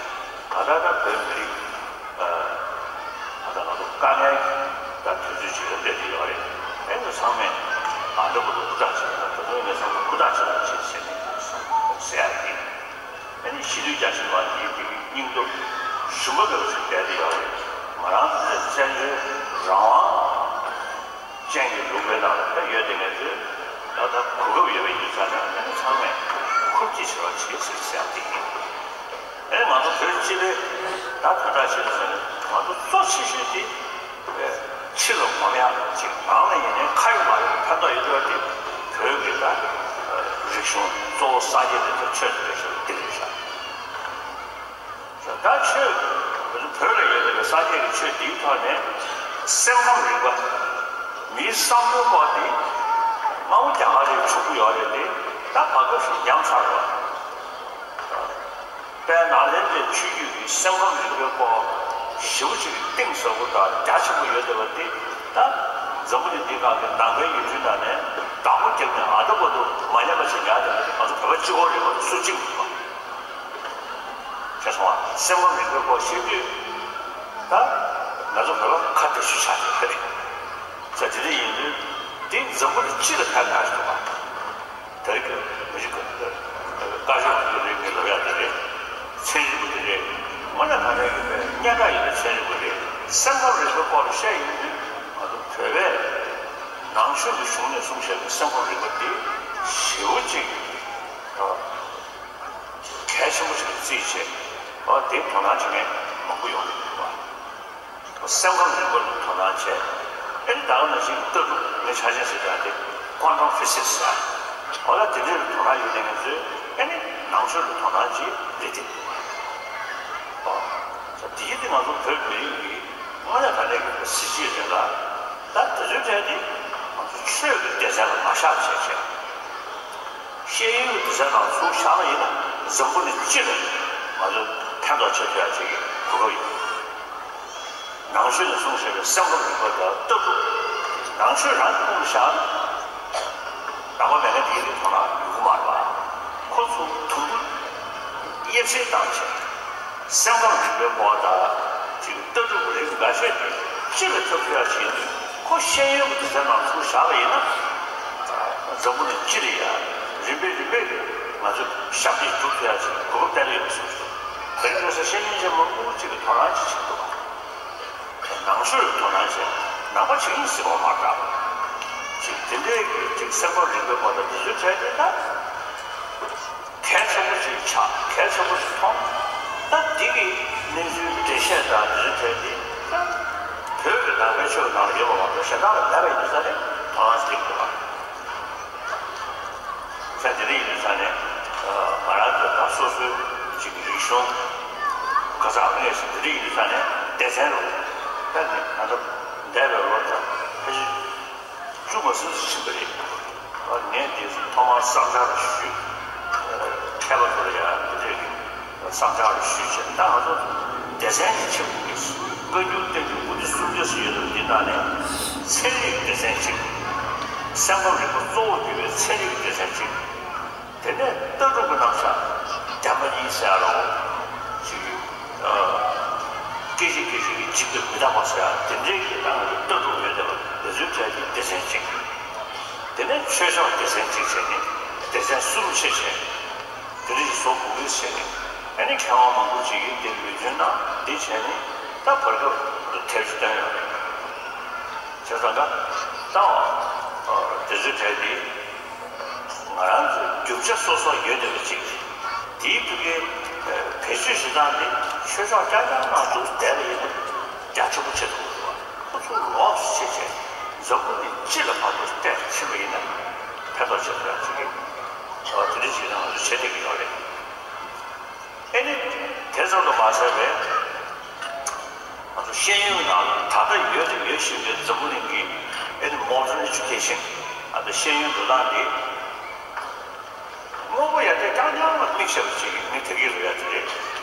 ད་ལྟ་ད་བོད་མི་རིགས་ད་ལྟ་ང་ཚོ་དཀའ་ངལ་ད་དུས་ཚོད་ཅིག་ལ་སླེབས་ཀྱི་ཡོད་རེད། ཨེ་ང་ཚོ་ཚང་མས་ཨ་འདྲ་པོ་འདུག་ཧུར་ཐག་བྱེད་ད། ད་དུང་ངས་བསམ་པ་ཧུར་ཐག་བྱེད་དགོས་ཀྱི་རེད་ཟེར་ནས་ཟེར་ཡ་ཡིན། ཨ་ནི་གཞིས་ལུས་རྒྱ་ཆེ་བ་འདིའི་དེ་སྙིང་སྟོབས་ཞུམ་པ་མེད་པ་ཞིག་བསྡད་དེ་ཡོད་རེད། ང་རང་ཚོ་བཙན་བྱོལ་རང་དབང་ཅན་གྱི་ལུང་པའི་ནང་ལ་ཡོད་དེ་ངེད་ཚོས་ད་ལྟ་གོ་སྐབས་ཡོད་པ་ཡིན་ཙང་ནས། ཨ་ནི་ཚང་མས་ཧུར་གྱིས་བྱ་བ་བྱེད་ཟེར་ཟེར་ཡ་དེ་ཡིན། ཨ་ནི་ང་ཚོ་བོད་སྤྱི་པའི་ད་དོན་དག་ཆེད་དུ་ཟེར་ན། ང་ཚོ་གཙོ་ཆེ་ཤོས་དེ་ཕྱི་ལ་ངོམ་ཡག་ཅིག་ནང་ལ་ཡིན་ནའི་ཁ་ཡོད་མ་ཡོད་ཕན་ཐོགས་ཡོད་དགོས་དེ། བོད་ཀྱི་ད་རིག་གཞུང་གཙོ་བོ་སངས་རྒྱས་པའི་ཆོས་དེ་རེད་ཤག་འདི་རེད་ཤག་ད་ཆོས་བོད་ལ་ཡོད་པའི་སངས་རྒྱས་ཀྱི་ཆོས་འདིའི་ཐོག་ནས་སེམས་ཁམས་རིག་པ། མིའི་བསམ་བློའི་སྐོར་དེ་སྔ་མོ་རྒྱ་གར་ལ་བྱུང་གི་ཡོད་རེད་དེ། ད་བར་སྐབས་ཤིག་ཉམས་ཚར་བ། དཔལ་ནཱ་ལེནྡྲའི་ཆོས་བརྒྱུད་ཀྱི་སེམས་ཁམས་རིག་པའི་སྐོར་ཞེ་པོ་ཅིག་གཏིང་ཟབ་པོ་དང་རྒྱ་ཆེན་པོ་ཡོད་བསྡད་པ་འདི། ད་འཛམ་བུ་གླིང་འདིའི་ནང་གི་ནང་པའི་ཡུལ་གྲུའི་ནང་ནས་བདག་པོ་བརྒྱབ་ནས་ཨ་འདྲ་པོ་འདུག་མ་ཉམས་པ་ཞིག་ཉར་བསྡད་པ་འདི་ང་ཚོ་བོད་པ་གཅིག་པོ་རེད་པ། སུ་གཅིག་མིན་པ། ཤེས་སོང་ང་། སེམས་ཁམས་རིག་པའི་སྐོར་བཤད་དུས་ད་ང་ཚོ་བོད་པ་ཁ་བདེ་ཤོས་ཆགས་བསྡད་པ་རེད། ས་དེ་འདྲ་ཡིན་དུས་འདི་འཛམ་བུ་གླིང་སྤྱི་ལ་ཕན་ཐོགས་ཤིག་འདུག་ག་དེ་རིང་གི་མི་རིགས་ཀྱི་བཀའ་ཤོག་དེ་རིང་གི་ལབ་ཡག་དེ་རེད། ཚན་རིག་པ་དེ་རེད། དངོས་གནས་དྲང་གནས་ཀྱི་དཔེ་སྙན་གྲགས་ཡོད་པའི་ཚན་རིག་པ་རེད། སེམས་ཁམས་རིག་པའི་སྐོར་ལ་བཤད་ཡོང་དུས་ང་ཚོ་བོད་པས་ནང་ཆོས་ཀྱི་གཞུང་ནས་གསུངས་བཞག་པའི་སེམས་ཁམས་རིག་པ་འདི་ཞེ་པོ་ཅིག་གལ་ཆེན་པོ་ཞིག་ལ་བརྩིས་བྱས། ཨ་དེ་དོ་སྣང་བྱེད་མཁན་མང་པོ་ཡོང་གི་འདུག་ག་སེམས་ཁམས་རིག་པ་ལ་དོ་སྣང་བྱས། ཨ་ནི་ད་ག་ནང་བཞིན་ལྟ་གྲུབ་ངས་ཆ་ཤས་ཟེར་ཡག་དེ་ཀོན་ཊམ་ཕི་སིག་སི་ཟེར། འོ་ད་དེ་འདྲའི་ལ་དོ་སྣང་ཡོད་མཁན་ཚོས་ཨ་ནི་ནང་ཆོས་ལ་དོ་སྣང་བྱེད་ལས་དེ་འདུག་ག་ཨོ། ད་དེའི་དེ་ང་ཚོ་བོད་མི་རིགས་ཀྱི་དངོས་གནས་དྲང་གནས་ཀྱི་གཟི་བརྗིད་རེད་ལ། ད་དེ་ཚོའི་གྲས་དེ་ང་ཚོ་ཆོས་ཀྱི་སྡེ་ཚན་ལ་མ་བཞག་བྱས་བྱས། ཤེས་ཡོན་གྱི་སྡེ་ཚན་ནང་ཚུར་བཞག་པ་ཡིན་ན་འཛམ་བུ་གླིང་སྤྱི་ལ་ང་ཚོས་ཕན་ཐོགས་བྱེད་ཐུབ་ཡག་ཅིག་གི་གོ་སྐབས་ཡོད། ནང་ཆོས་ནས་གསུངས་བཞག་པའི་སེམས་ཁམས་རིག་པ་དང་ལྟ་གྲུབ། ནང་ཆོས་རང་གི་ཁོངས་སུ་བཞག་ན་ནང་པ་མེད་མཁན་དེའི་རིགས་མཐོང་ན་ཡོང་གི་མ་རེད་པ། ཁོ་ཚོ་དུམ་བུ་དབྱེ་གསེས་བཏང་བྱས། སེམས་ཁམས་རིག་པའི་སྐོར་དང་ཅིག་ལྟ་གྲུབ་རིགས་འགའ་ཤས་དེ་སྤྱི་ལ་ཁྱབ་ཐུབ་ཡག་བྱེད་དུས། ཁོ་ཤེས་ཡོན་གྱི་སྡེ་ཚན་ནང་ཚུར་བཞག་པ་ཡིན་ན། འཛམ་བུ་གླིང་སྤྱི་ལ་ཡ་རིམ་པས་རིམ་པས་ང་ཚོས་ཞབས་འདེགས་སྒྲུབ་ཐུབ་ཡག་ཅིག་གོ་སྐབས་སྤྲད་ཡོད་པ་བཟོ་ཞིག་དེ་རིང་ཁ་སང་ཤེས་ཡོན་ཅན་མང་པོ་ཅིག་གིས་དོ་སྣང་ཅིག་བྱེད་འདུག་ག་ནང་ཆོས་ལ་དོ་སྣང་བྱས། ནང་པ་བྱེད་ཀྱི་ཟེར་བ་མ་འདྲ། ཅིག་དེ་འདྲའི་ཅིག་སེམས་ཁམས་རིག་པའི་སྐོར་དང་དེ་ཚོའི་གྲས་དེ་ད་གལ་ཆེན་པོ་ཅིག་ཆགས། གལ་ཆེན་པོ་ཞིག་མཐོང་། ད་འདི་གི་གནས་ཚུལ་འགྲེལ་བཤད་དང་དེ་ཚོའི་གྲས་དེ་ད་བོད་ཀྱི་ནང་པའི་ཆོས་ནང་ལ་ཡོད་པ་མ་གཏོགས་གཞན་དག་ལ་མེད་པ་ཡིན་ས་རེད། དོ་སྣང་ཞིག་འདུག་ག་ས་དེ་འདྲ་ཡིན་དུས་ས་ནས། ང་རང་ཚོ་ད་སོ་སོའི་ཅིག་རིག་གཞུང་། ཁ་སང་དངོས་སུ་དེ་འདྲ་ཡིན་དུས་ས་ནས་སྡེ་ཚན་རུ། ད་ནི་ང་ཚོ་འདས་པའི་ལོ་ད་ཕལ་ཆེར་བཅུ་མ་ཟིན་ཙམ་ཕྱིན་པ་རེད། ངས་འདི་ཐོག་མར་བསམ་འཆར་ཞུས། མཁས་པ་ཚོ་ལ་ཡང་འདི་འདྲའི་བསམ་འཆར་ཞུས་བྱས། ད་ང་ཚོ་སྡེ་ཚན་གྱི་ཆེད་དུ་བཀའ་འགྱུར་བསྟན་འགྱུར་མུ་ཏིག་གསུམ་སྡེ་སུ་ཡོད་དམ་འདི་ནང་ནས་ཚན་རིག་སྡེ་ཚན་གཅིག་སེམས་ཁམས་རིག་པ་གཙོ་བོ་གྱུར་པའི་ཚན་རིག་སྡེ་ཚན་གཅིག་དེ་ནས་ལྟ་གྲུབ་ཀྱི་རྣམ་གཞག་བདེན་པ་གཉིས་ཟེར་ཡ་རོ། ཅིག་སྐད་ཅིག་སྐད་ཅིག་གིས་འཇིག་པའི་མི་རྟག་པ་ཟེར་ཡ་དེ་འདྲའི་གི་ནང་གི་ལྟ་གྲུབ་ཡོད་བསྡད་པ་དེ་ཚོའི་གྲས་ཀྱི་སྡེ་ཚན་གཅིག་དེ་ནས་ཆོས་ཕྱོགས་སྡེ་ཚན་གཅིག་བྱས་ནས་སྡེ་ཚན་གསུམ་ཕྱེ་བྱས། དེ་འདྲ་ཞིག་བཟོ་དགོས་ཀྱི་ཟེར་ནས། ཨ་ནི་མཁས་དབང་མང་པོ་ཅིག་གིས་དེ་མོས་མཐུན་གནང་། འདི་བྱས་ནས་ད་བར་སྐབས་དེབ་ཅིག་བཏོན་ཡོད་རེད། བྱས་ཙང་ཀ་ད་དེ་ཚོའི་གྲས་འདི་ང་རང་ཚོའི་རྒྱུ་ཆ་སོ་སོ་ཡོད་བསྡད་པ་ཅིག་དེའི་ཐུགས་ཀའི་བེད་སྤྱོད་བྱེད་སྟངས་དེ་ཆོས་ཕྱོགས་རྐྱང་རྐྱང་ནང་འཛུལ་བསྡད་པ་ཡིན་ན་རྒྱ་ཆེན་པོ་ཆེ་ཐུབ་ཀྱི་འདུག་བ། ཁོ་ཚོ་ལོགས་སུ་བྱས་བྱས་འཛམ་བུ་གླིང་སྤྱི་ལ་ཕར་ཚུར་སྤེལ་ཕྱིན་པ་ཡིན་ན་ཕན་ཐོགས་ཆེ་ཐུབ་ཡག་ཅིག་གི་དེ་འདྲ་ཞིག་ནང་ང་ཚོ་བྱེད་བསྡད་ཀྱི་ཡོད་རེད། ཨེ་ནི། དེ་ཙམ་དུ་མ་ཟད་པའི་ང་ཚོ་ཤེས་ཡོན་ནང་ལ་ད་ལྟ་ཡོད་དང་ཡོད་བཞིན་པའི་འཛམ་བུ་གླིང་གི་ཨེ་ནི་modern education ཨ་ད་ཤེས་ཡོན་འགྲོ་སྟངས་འདི་དངོས་པོ་ཡར་རྒྱས་རྐྱང་རྐྱང་ལ་དམིགས་བྱས་པ་ཅིག་གི་མི་དེ་གའི་རུ་ཡ་དེ་རེད།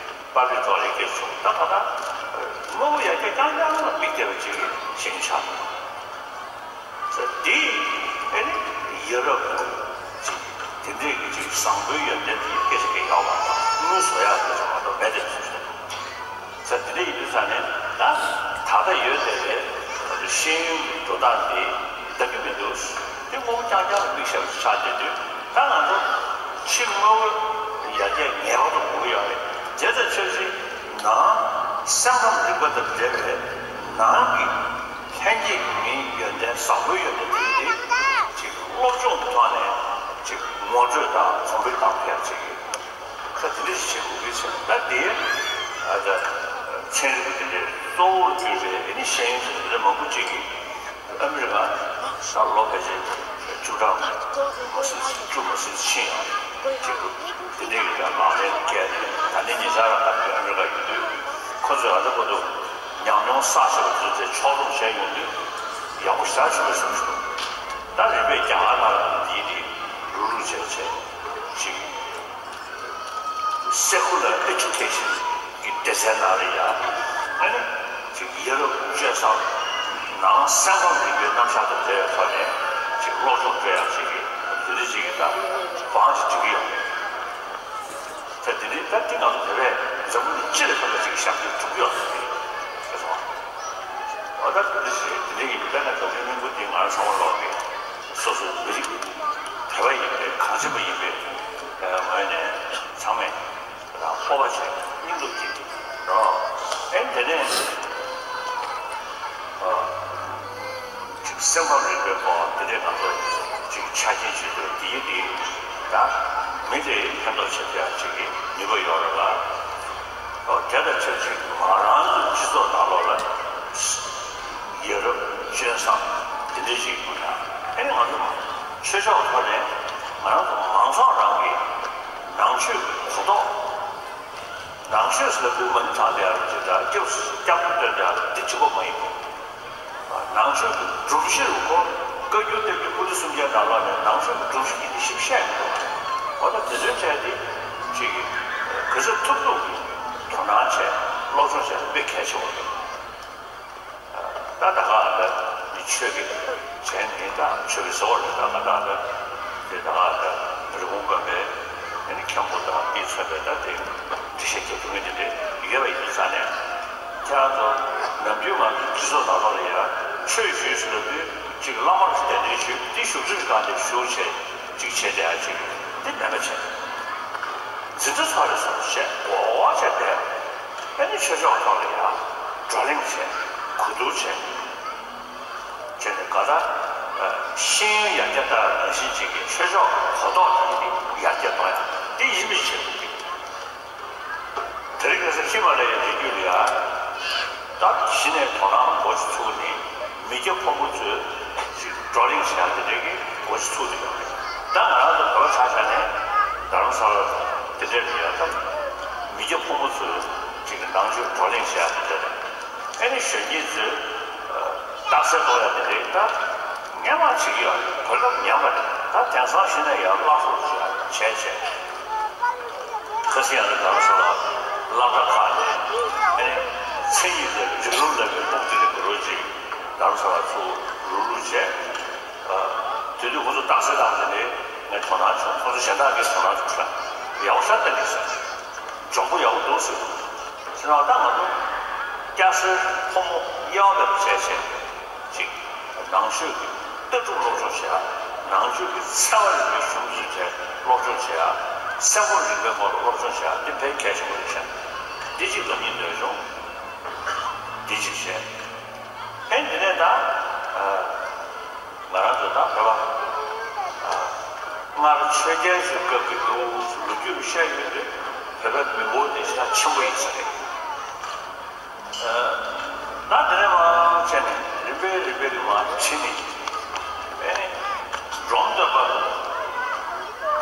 པར་རིས་རྡོ་རིང་སྐད་ཆུང་ད་ད་ལྟ་དངོས་པོ་ཡར་རྒྱས་ རྐྱང་རྐྱང་ལ་མིག་བལྟས་པ་ཅིག་གི་ཞེན་ཆགས། ས་འདི་ཨེ་ནི་ཡ་རབས་ཅིག་དེ་འདྲས་ཀྱི་ཅིག་བཟང་པོའི་ཡོན་ཏན་དེ་སྐད་ཆ་སྐད་ཡག་པ་དང་དངུལ་བཟོ་ཡག་དེ་ཚོ་མ་གཏོགས་མེད་དེ་ཚོ་ཞིག་ས་དེ་འདྲས་ཡིན་དུས་ས་ནས་ད་ད་ལྟ་ཡོད་བསྡད་པའི་ང་ཚོ་ཤེས་ཡོན་གྱི་འགྲོ་སྟངས་འདི་འདང་གི་མི་འདུག་དེ་དངོས་པོ་རྐྱང་རྐྱང་ལ་མིག་ཤར་ཆགས་བསྡད་དུས་ད་ང་ཚོ་ཕྱི་དངོས་པོ་ཡར་རྒྱས་ངེས་པར་དུ་དགོས་ཀྱི་ཡོད་རེད། དེ་ཚོ་ཆབས་ཅིག་ནང་སེམས་ཁམས་རིག་པ་དང་འབྲེལ་བའི་ནང་གི་ལྷན་སྐྱེས་ཀྱི་མིའི་ཡོན་ཏན་བཟང་པོའི་ཡོན་ཏན་དེ་ཡིན་ཏེ་ཅིག་སློབ་སྦྱོང་གི་ཐོག་ནས་ཅིག་ངོ་སྤྲོད་དང་གོང་འཕེལ་གཏང་ཐུབ་ཡག་ཅིག་ཁ་དེ་འདྲ་ཞིག་བྱེད་དགོས་ཀྱི་ཟེར་ན་ད་དེ་ཨ་ད་ཚན་རིག་པ་དེ་འདྲའི་གཙོ་བོར་གྱུར་པའི་ཨེ་ནི་ཤེས་ཡོན་ཟེར་དེ་འདྲ་མང་པོ་ཅིག་གིས་ཨ་མི་རི་ཀ་ས་ལོ་ཕལ་ཆེར་བཅུ་གྲངས་མ་ཟིན་བཅུ་མ་ཟིན་ཕྱིན་ཡང་ཅིག་དེ་འདྲའི་གི་ད་ལག་ལེན་བཀལ་ནས་ད་ནི་ཉེ་ཆར་ལ་ད་ནི་ཨ་མི་རི་ཀ་ཡོད་དུས་ཁོ་ཚོས་ཨ་ད་ཁོ་ཚོ་ཉམས་མྱོང་བསགས་བཞག་པ་དེ་ཚོ་ཕྱོགས་བསྡོམས་བྱས་ཡོང་དུས་ཡག་པོ་ཞེ་དྲག་བྱུང་བའི་བསམ་བློ་ཞིག་འདུག་ད་རིམ་པས་རྒྱ་གར་ནང་ལ་འདིའི་རིགས་རུག་རུག་བྱས་བྱས་ཤིག་སེ་ཁུ་ལར་ཨེ་ཌུ་ཀེ་ཤན་གྱི་སྡེ་ཚན་ནང་ལ་ཡ་ཨ་ནི་ཅིག་ཡ་རབས་སྤྱོད་བཟང་ནང་སེམས་ཁམས་རིག་པའི་རྣམ་གཞག་དང་འབྲེལ་བའི་ཐོག་ནས་ཅིག་སློབ་སྦྱོང་སྤྲོད་ཡག་ཅིག་གི་དེ་འདྲ་ཅིག་གི་ད་བང་ཞིག་སྒྲིག་གི་ཡོད་རེད། ད་དེ་རིང་ད་འདི་ང་ཚོ་བོད་པས་འཛམ་བུ་གླིང་སྤྱི་ལ་ཕན་པ་ཅིག་ཞབས་འདེགས་སྒྲུབ་ཀྱི་ཡོད་རེད་ཟེར་སོང་། འོ་ད་དེ་འདྲ་ཞིག་དེ་འདྲ་ཡིན་པས་ན་ད་མི་མི་འགུ་འདི་ང་རང་ཚང་མ་ལོག་གི་སོ་སོའི་མི་རིགས་བོད་པ་ཡིན་པའི་གངས་ཅན་པ་ཡིན་པའི་ངོས་ནས་ཚང་མས་སྤོབས་པ་བྱས་སྙིང་སྟོབས་སྐྱེད་རོགས། ཨེ་དེ་ནས་ཅིག་སེམས་ཁམས་རིག་པའི་སྐོར་དེ་འདྲའི་ང་ཚོ་ཅིག་ཆ་རྐྱེན་ཅིག་འདུག་དེ་ཡིན་དེ་ད་མི་དེ་ཕན་ཐོགས་བྱེད་ཡག་ཅིག་གི་ནུས་པ་ཡོད་རེད་ལ། ཨོ་དེ་དང་ཆབས་ཅིག་ང་རང་ཚོའི་སྤྱི་ཚོགས་ནང་ལོགས་ལ་ཡ་རབས་སྤྱོད་བཟང་དེ་འདྲའི་ཅིག་ཡོད་ན་ཨེ་ནི་ང་ཚོ་ཆོས་ཕྱོགས་ཐོག་ནས་ང་རང་ཚོ་མང་ཚོགས་རང་གི་ནང་ཆོས་ཀྱི་གོ་རྟོགས། ནང་ཆོས་ཟེར་ན་དབུ་མ་ནི་དྲངས་བསྡད་ཡ་རེད་ཅེས་དང་སྐྱབས་སུ་སྐྱབས་སུ་བཏོན་བསྡད་ཡ་རེད་འདི་གཅིག་པོ་མ་ཡིན་པ། ནང་ཆོས་ཀྱི་སྒྲུབ་གཞིར་ཁོ་བཀའ་བརྒྱུད་བསྟན་བཅོས་ཀུན་འདུས་གསུམ་ཀའི་ནང་ལོགས་ནས་ནང་ཆོས་ཀྱི་སྒྲུབ་གཞི་ཡིན་ཞིབ་བཤད་མི་འདུག་འོ་ན་དེ་ཚོའི་གྲས་དེ་ཅིག་གིས་ག་ཚོད་ཐུབ་ཐུབ་ཀྱིས་དོ་སྣང་བྱས་སློབ་སྦྱོང་བྱས་ན་དཔེ་གལ་ཆེ་བ་རེད། ད་ད་ག་ལ་མི་ཆོས་ཀྱི་བྱས་ནས་ད་ཆོས་ཀྱི་ཟེར་བ་རེད། ད་ང་ད་ལ་དེ་ད་ག་ལ་རི་བོང་དགོན་པའི་ཨ་ནི་མཁན་པོ་དང་དེས་མཚོན་པའི་ད་དེ་འགྲེལ་བཤད་རྒྱབ་ཐུབ་མཁན་དེ་འདྲ་ཡོད་པ་ཡིན་དུས་ཙང་ནས་ཁྱེད་རང་ཚོ་ནམ་རྒྱུན་ང་ཚོ་སྤྱི་ཚོགས་ནང་ལོགས་ལ་ཡ་ཆོས་ཞུས་ཟེར་ལབ་དུས་གཅིག་བླ་མར་གདན་འདྲེན་ཞུས་དེ་བཞུགས་ཚུལ་གང་དེ་ཞུ་བྱས་གཅིག་བྱས་བསྡད་ཡ་གཅིག་དེ་མེད་པ་བྱས། འཛིན་གྲྭ་ཚར་རེ་སོང་བྱས་མགོ་བོ་བྱས་བསྡད། ཨ་ནི་ཆོས་ཕྱོགས་ཐོག་ལ་ཡང་བགྲོ་གླེང་བྱས་གོ་བསྡུར་བྱས། བྱས་ནས་ག་ད་ཤེས་ཡོན་ཡར་རྒྱས་ལྟ་ནང་བཞིན་ཅིག་གི་ཆོས་ཕྱོགས་གོ་རྟོགས་དེ་ཡར་རྒྱས་གཏོང་ཡ་འདི་ཡིན་མིན་བྱེད་དགོས་ཀྱི། དེ་རིང་ཁ་སང་ཧི་མ་ལ་ཡའི་རི་རྒྱུད་ལ་ཡ། ད་གཞི་ནས་དོ་སྣང་མགོ་ཅིག་ཚུགས་ནས་མི་སྐྱ་ཕོ་མོ་ཚོས་ཅིག་བགྲོ་གླེང་བྱེད་ཡ་དེ་འདྲའི་གི་མགོ་ཅིག་ཚུགས་བསྡད་ཡོད་རེད། ད་ང་རང་ཚོ་བོད་པ་ཆ་བཞག་ནས་རྡ་རམ་ས་ལ་དང་དེ་འདྲའི་ལ་ཡ་ད་མི་སྐྱ་ཕོ་མོ་ཚོས་ཅིག་ནང་ཆོས་བགྲོ་གླེང་བྱེད་ཡ་དེ་འདྲ་དང་། ཨ་ནི་གཞོན་སྐྱེས་ཚོས་རྟགས་གསལ་གཏོང་ཡ་དེ་འདྲའི་ད་སྔན་མ་བྱེད་ཀྱི་ཡོད་རེད། གོ་སྐབས་ཉམས་པ་རེད། ད་དེང་སང་གཞི་ནས་ཡང་སླར་གསོ་བྱེད་ཡ་བྱས་བྱས། ཁ་སང་ཡང་རྡ་རམ་ས་ལ་སློབ་གྲྭ་ཁག་ནས་ཨ་ནི་མཚན་ཉིད་ལ་རིགས་ལམ་ལབ་པའི་སློབ་དེབ་རེ་དགོས་རོགས་ཅིག་རྡ་རམ་ས་ལ་ཚུར་རུག་རུག་བྱས། དེ་དུས་ཁོ་ཚོ་རྟགས་གསལ་བཏང་དེ་ནས་ངས་དོ་སྣང་བྱུང་། ཁོ་ཚོ་གཞན་དག་གིས་དོ་སྣང་བྱུང་ཤག་ཡག་པོ་ཤག་བལྟས་ནས་ཟེར། འཇོན་པོ་ཡག་པོ་འདུག་ཟེར། ཟེར་ན་ད་ང་ཚོ་སྐྱ་སེར་ཕོ་མོ་དབྱེ་བ་མེད་པ་བྱས་བྱས་ཅིག་ནང་ཆོས་ཀྱི་ལྟ་གྲུབ་སློབ་སྦྱོང་བྱེད་ཡ། ནང་ཆོས་ཀྱི་ཚན་པ་རིག་པའི་གཞུང་ཚུལ་བཅས་སློབ་སྦྱོང་བྱེད་ཡ། སེམས་ཁམས་རིག་པའི་སྐོར་ལ་སློབ་སྦྱོང་བྱེད་ཡ་འདི་དཔེ་གལ་ཆེན་པོ་རེད་ཤག་འདི་གཅིག་ལབ་སྙིང་འདོད་བྱུང་། འདི་གཅིག་བྱས། ཨེ་འདི་ནས་ད་ང་རང་ཚོ་ད་བོད་པ་སྔར་ཆོས་རྒྱལ་ཚོའི་སྐབས་ཀྱི་འདུག་ལོ་རྒྱུས་བཤད་ཡོད་དུས་བོད་པའི་མི་འབོར་དེ་ཞེ་དྲག་ཆེན་པོ་ཡིན་ས་རེད། ད་དེ་ནས་མར་བྱས་ནས་རིམ་པས་རིམ་པས་ཀྱི་མར་ཕྱིན་ནས་ཨེ་རོམ་སྟོན་པ་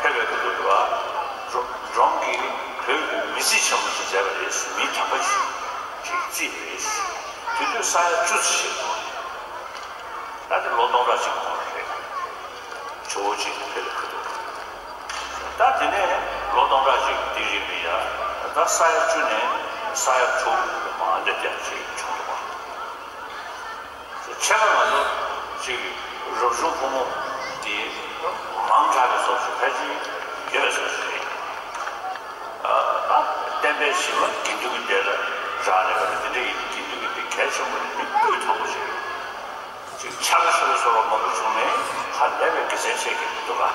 ཕེབས་པའི་སྐབས་དུ་བ་རོམ་གྱིས་བོད་ཀྱི་མི་རྩིས་ཆེན་པོ་ཞིག་མཛད་པ་རེད། མི་དམ་པ་ཞིག་ཅིག་རྩིས་པ་རེད། དེ་དུས་ས་ཡ་བཅུ་ཙམ་ཞིག་འདུག་ད་དེ་ལོ་སྟོང་ཕྲག་གཅིག་གོང་ལ་རེད། ཇོ་བོ་རྗེ་ཕེབས་པའི་སྐབས་དུ། ད་དེ་ནས་ལོ་སྟོང་ཕྲག་གཅིག་དེའི་རིང་ལ་ཡ་ད་ས་ཡ་བཅུ་ནས་ས་ཡ་དྲུག་མར་སླེབས་རྒྱུ་ཅིག་བྱུང་འདུག་པ། ཁྱེད་ཀ་ང་ཚོ་ཅིག་རབ་བྱུང་ཕོ་མོ་དེ་མང་དྲགས་པའི་བཟོ་ཞིག་ཕལ་ཆེར་ཡོད་བཟོ་ཞིག་རེད། ཨ་ད་བསྟན་པའི་གཞི་མ་དགེ་འདུན་གྱི་སྡེ་ལ་རག་ལས་པ་རེད། དེ་འདྲ་ཡིན་དུས་དགེ་འདུན་གྱི་སྡེ་གལ་ཆེན་པོ་རེད། མི་སྤུས་དག་པོ་ཞིག་རེད། ཅིག་ཆག་ཤོར་བཟོ་བ་མང་པོ་བྱུང་ནས་ཧ་ལས་པའི་དགེ་མཚན་ཆེ་གི་མི་འདུག་ག་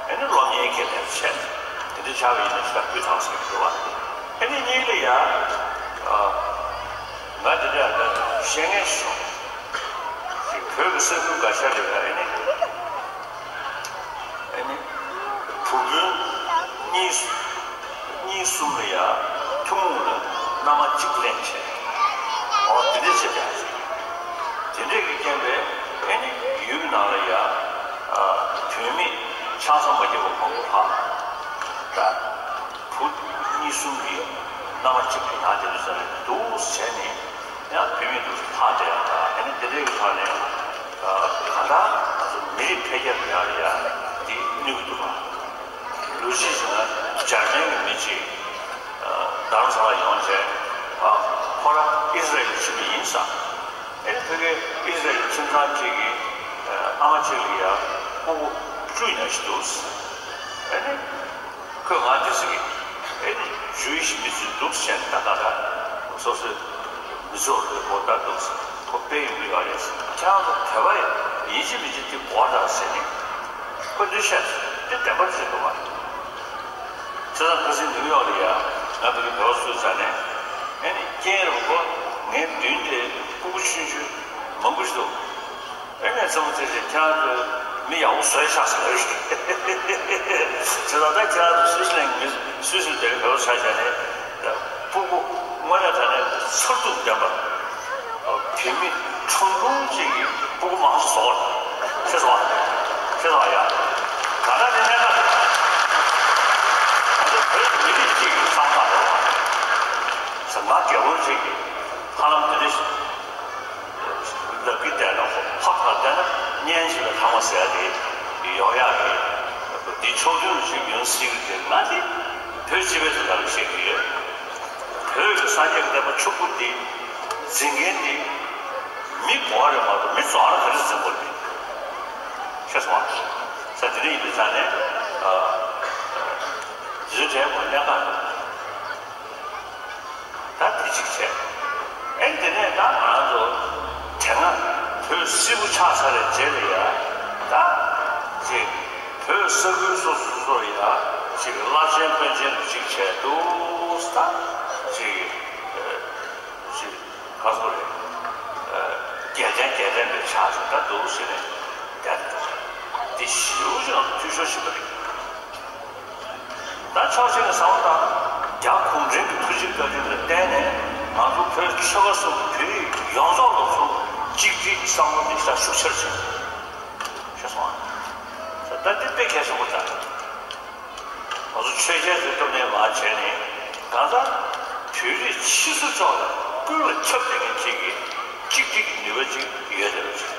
ཨེ་ནི་སློབ་གཉེར་གལ་ཆེ་ཆེ་དེ་འདྲ་ཆགས་པ་ཡིན་ན་ཞེ་དྲག་སྤུས་དག་ཟེར་གི་འདུག་བ། ཨེ་ནི་གཉིས་ལ་ཡ། ཨ། ང་དེ་འདྲ་ཡང་བཤད་མཁན་ཞིག་བྱུང་། ཅིག་བོད་ཀྱི་ས་ཁུལ་འགའ་ཤས་ལ་ཡ་ཨེ་ནི། ཨེ་ནི། བུ་སྤུན་གཉིས། གཉིས་གསུམ་ལ་ཡ་ཐུན་མོང་ལ་མནའ་མ་གཅིག་ལེན་བྱས། འོ་དེ་འདྲ་བྱས་ཀྱང་ཞིག་དེ་འདྲས་ཀྱི་རྐྱེན་པས་ཨེ་ནི་ཡུལ་ནང་ལ་ཡ། ཨ། བུད་མེད་ཆང་ས་མ་བརྒྱབ་པ་མང་པོ་ལྷག་ད། བུ་གཉིས་གསུམ་གྱི་མནའ་མ་གཅིག་གི་ནང་དེ་འདྲ་ས་རེད་འདུག་བྱས་ནས་ཡང་བུད་མེད་འདུག་ལྷག་བསྡད་ཡ་ད་ཨེ་ནི་དེ་འདྲས་ཀྱི་ཐོག་ནས། ཨ། གང་ལྟར་ང་ཚོ་མི་རིགས་འཕེལ་རྒྱས་ལ་ཡ་ཡ་དེ་གནོད་ཀྱི་འདུག་ག་ལོ་རྒྱུས་བྱུང་ན་འཇར་མན་གྱི་མི་གཅིག་རྡ་རམ་ས་ལ་ཡོང་བྱས། ཨ། ཁོ་རང་ཨི་སི་རལ་ལ་ཕྱིན་པ་ཡིན་ས། ཨེ་ནི་ཕ་གིའི་ཨི་སི་རལ་ཁྱིམ་ཚང་གཅིག་གི་ཨ་མ་གཅིག་ལ་ཡ་སྤུ་གུ་བཅུ་ཡིན་ཞིག་འདུག་ཨེ་ནི་ཁོས་ང་འདི་ཟེར་གི་ཨེ་ནི་ཇུ་ཡིཤ་མི་ཚོས་འདུག་བཤད་ནས་ད་ག་ད་སོ་སོའི་མི་ཚོགས་ལ་གོ་བརྡ་འདུག་ཁོ་དཔེ་ཡི་མི་ཡོད་རེད། ཁྱེད་རང་ཚོ་བོད་པ་ཡིན་གཅིག་མིན་གཅིག་དེ་གོ་བརྡ་ཟེར་ནས་ཁོས་འདི་བཤད་འདི་བདེན་པ་རེད་ཟེར་འདུག་བ། བྱས་ཙང་ཁ་སང་ནིའུ་ཡོག་ལ་ཡ་ང་ཕ་གི་བོད་པ་ཚོའི་རྩ་ནས་ཨེ་ནི་རྐྱེན་རེད་པ། ཁོ་ངའི་མདུན་དེ་སྤུ་གུ་ཆུང་ཆུང་མང་པོ་ཞིག་འདུག་ཨེ་ནས་ཚང་མ་ཚེ་ཞིག་ཁྱེད་རང་ཚོས་མི་ཡག་པོ་བཟོས་ཤག་ཟེར་ལབ་ཡོད་ཞིག་བྱས་ཙང་ད་ཁྱེད་རང་ཚོ་སུད་སི་ལན་གྱི་མི་སུད་སི་དེ་བོད་པ་ཆ་བཞག་ནས་སྤུ་གུ་དངོས་གནས་དྲང་གནས་མཚར་སྡུག་ལྡན་པ། བོད་མི་ཁྲུང་ཁྲུང་གཅིག་གིས་སྤུ་གུ་མང་ཆེ་བཟོ་བ་རེད། ཤེས་སོང་ཨ། ཤེས་སོང་ཨ་ཡ། ད་ལྟ་དེ་གནད་འགག་རེད། ང་ཚོ་བོད་མི་རིགས་གཅིག་གི་བསམ་བློ་རེད་བ། ཟེར་ང་རྒྱལ་པོ་གཅིག་གིས་ཧ་ལམ་དེ་འདྲ་ཞིག་ལབ་ཀྱི་བསྡད་ན་ཧོབ་ཧོབ་ལ་བསྡད་ན་གཉེན་ཞིག་ལ་ཐང་བ་ཟེར་ཡ་དེ་ཡོང་ཡ་རེད། འདི་ཕྱོགས་མཐུན་ཞིག་ཡོང་སྲིད་ཀྱི་རེད། ང་དེ་བོད་སྤྱི་པའི་ཐོག་ལ་བཤད་ཀྱི་ཡོད། བོད་ཀྱི་སངས་རྒྱས་ཀྱི་བསྟན་པ་ཕྱུག་པོ་འདི་འཛིན་མཁན་འདི་མི་གོ་བ་རེད་མ་གཏོགས་མི་རྫོགས་ན་ག་རེ་འཛིན་དགོས་རེད། ཤེས་སོང་ཨ། ས་དེ་འདྲ་ཡིན་པའི་ཆ་ནས་ཨ། འཛུལ་བྲལ་དགོས་གནད་འགག་རེད། ད་དེ་གཅིག་བྱས། ཨེ་དེ་ནས་ད་ང་རང་ཚོ་དེ་སྔ་བོད་སིལ་བུ་ཆགས་ཚར་བའི་རྗེས་ལ་ཡ་ད་ཅིག་བོད་ས་ཁུལ་སོ་སོ་སོ་སོ་ཡ་ཅིག་བླ་ཆེན་དཔོན་ཆེན་ཅིག་བྱས་འདུག་ད་ཅིག་ཅིག་ག་སོ་རེད། རྒྱལ་ཅན་རྒྱལ་ཅན་པའི་ཆགས་ཅིག་ད་འདུག་ཟེར་ནས་བསྡད་འདུག་དེ་ཞེ་པོ་ཅིག་ང་ཚོ་འཐུས་ཤོར་ཕྱིན་པ་རེད། ད་ཕྱོགས་གཅིག་ནས་བསམ་བློ་བཏང་། རྒྱ་གུང་ཁྲན་གྱི་དུས་ཆེན་བཀའ་དྲིན་ལ་བརྟེན་ནས་ང་ཚོ་བོད་ཆོལ་ཁ་གསུམ་བོད་རིགས་ཡོངས་རྫོགས་ལ་ཚུར་གཅིག་སྒྲིལ་གྱི་བསམ་བློ་འདི་ཞེ་དྲག་ཤུགས་ཆེར་ཕྱིན། ཤེས་སོང་ཨ། ད་འདི་དཔེ་གལ་ཆེན་པོ་རེད། ང་ཚོ་ཆོས་རྒྱལ་ཚོའི་སྟོབས་ལྡན་མ་བྱས་ནས་གང་ལྟར་བོད་རིགས་ཕྱི་སོ་ཕྱོགས་ལ་ཀུན་ལ་ཁྱབ་བསྡད་མཁན་གཅིག་གིས་གཅིག་སྒྲིལ་གྱི་ནུས་པ་ཅིག་ཡོད་བསྡད་པ་ཅིག་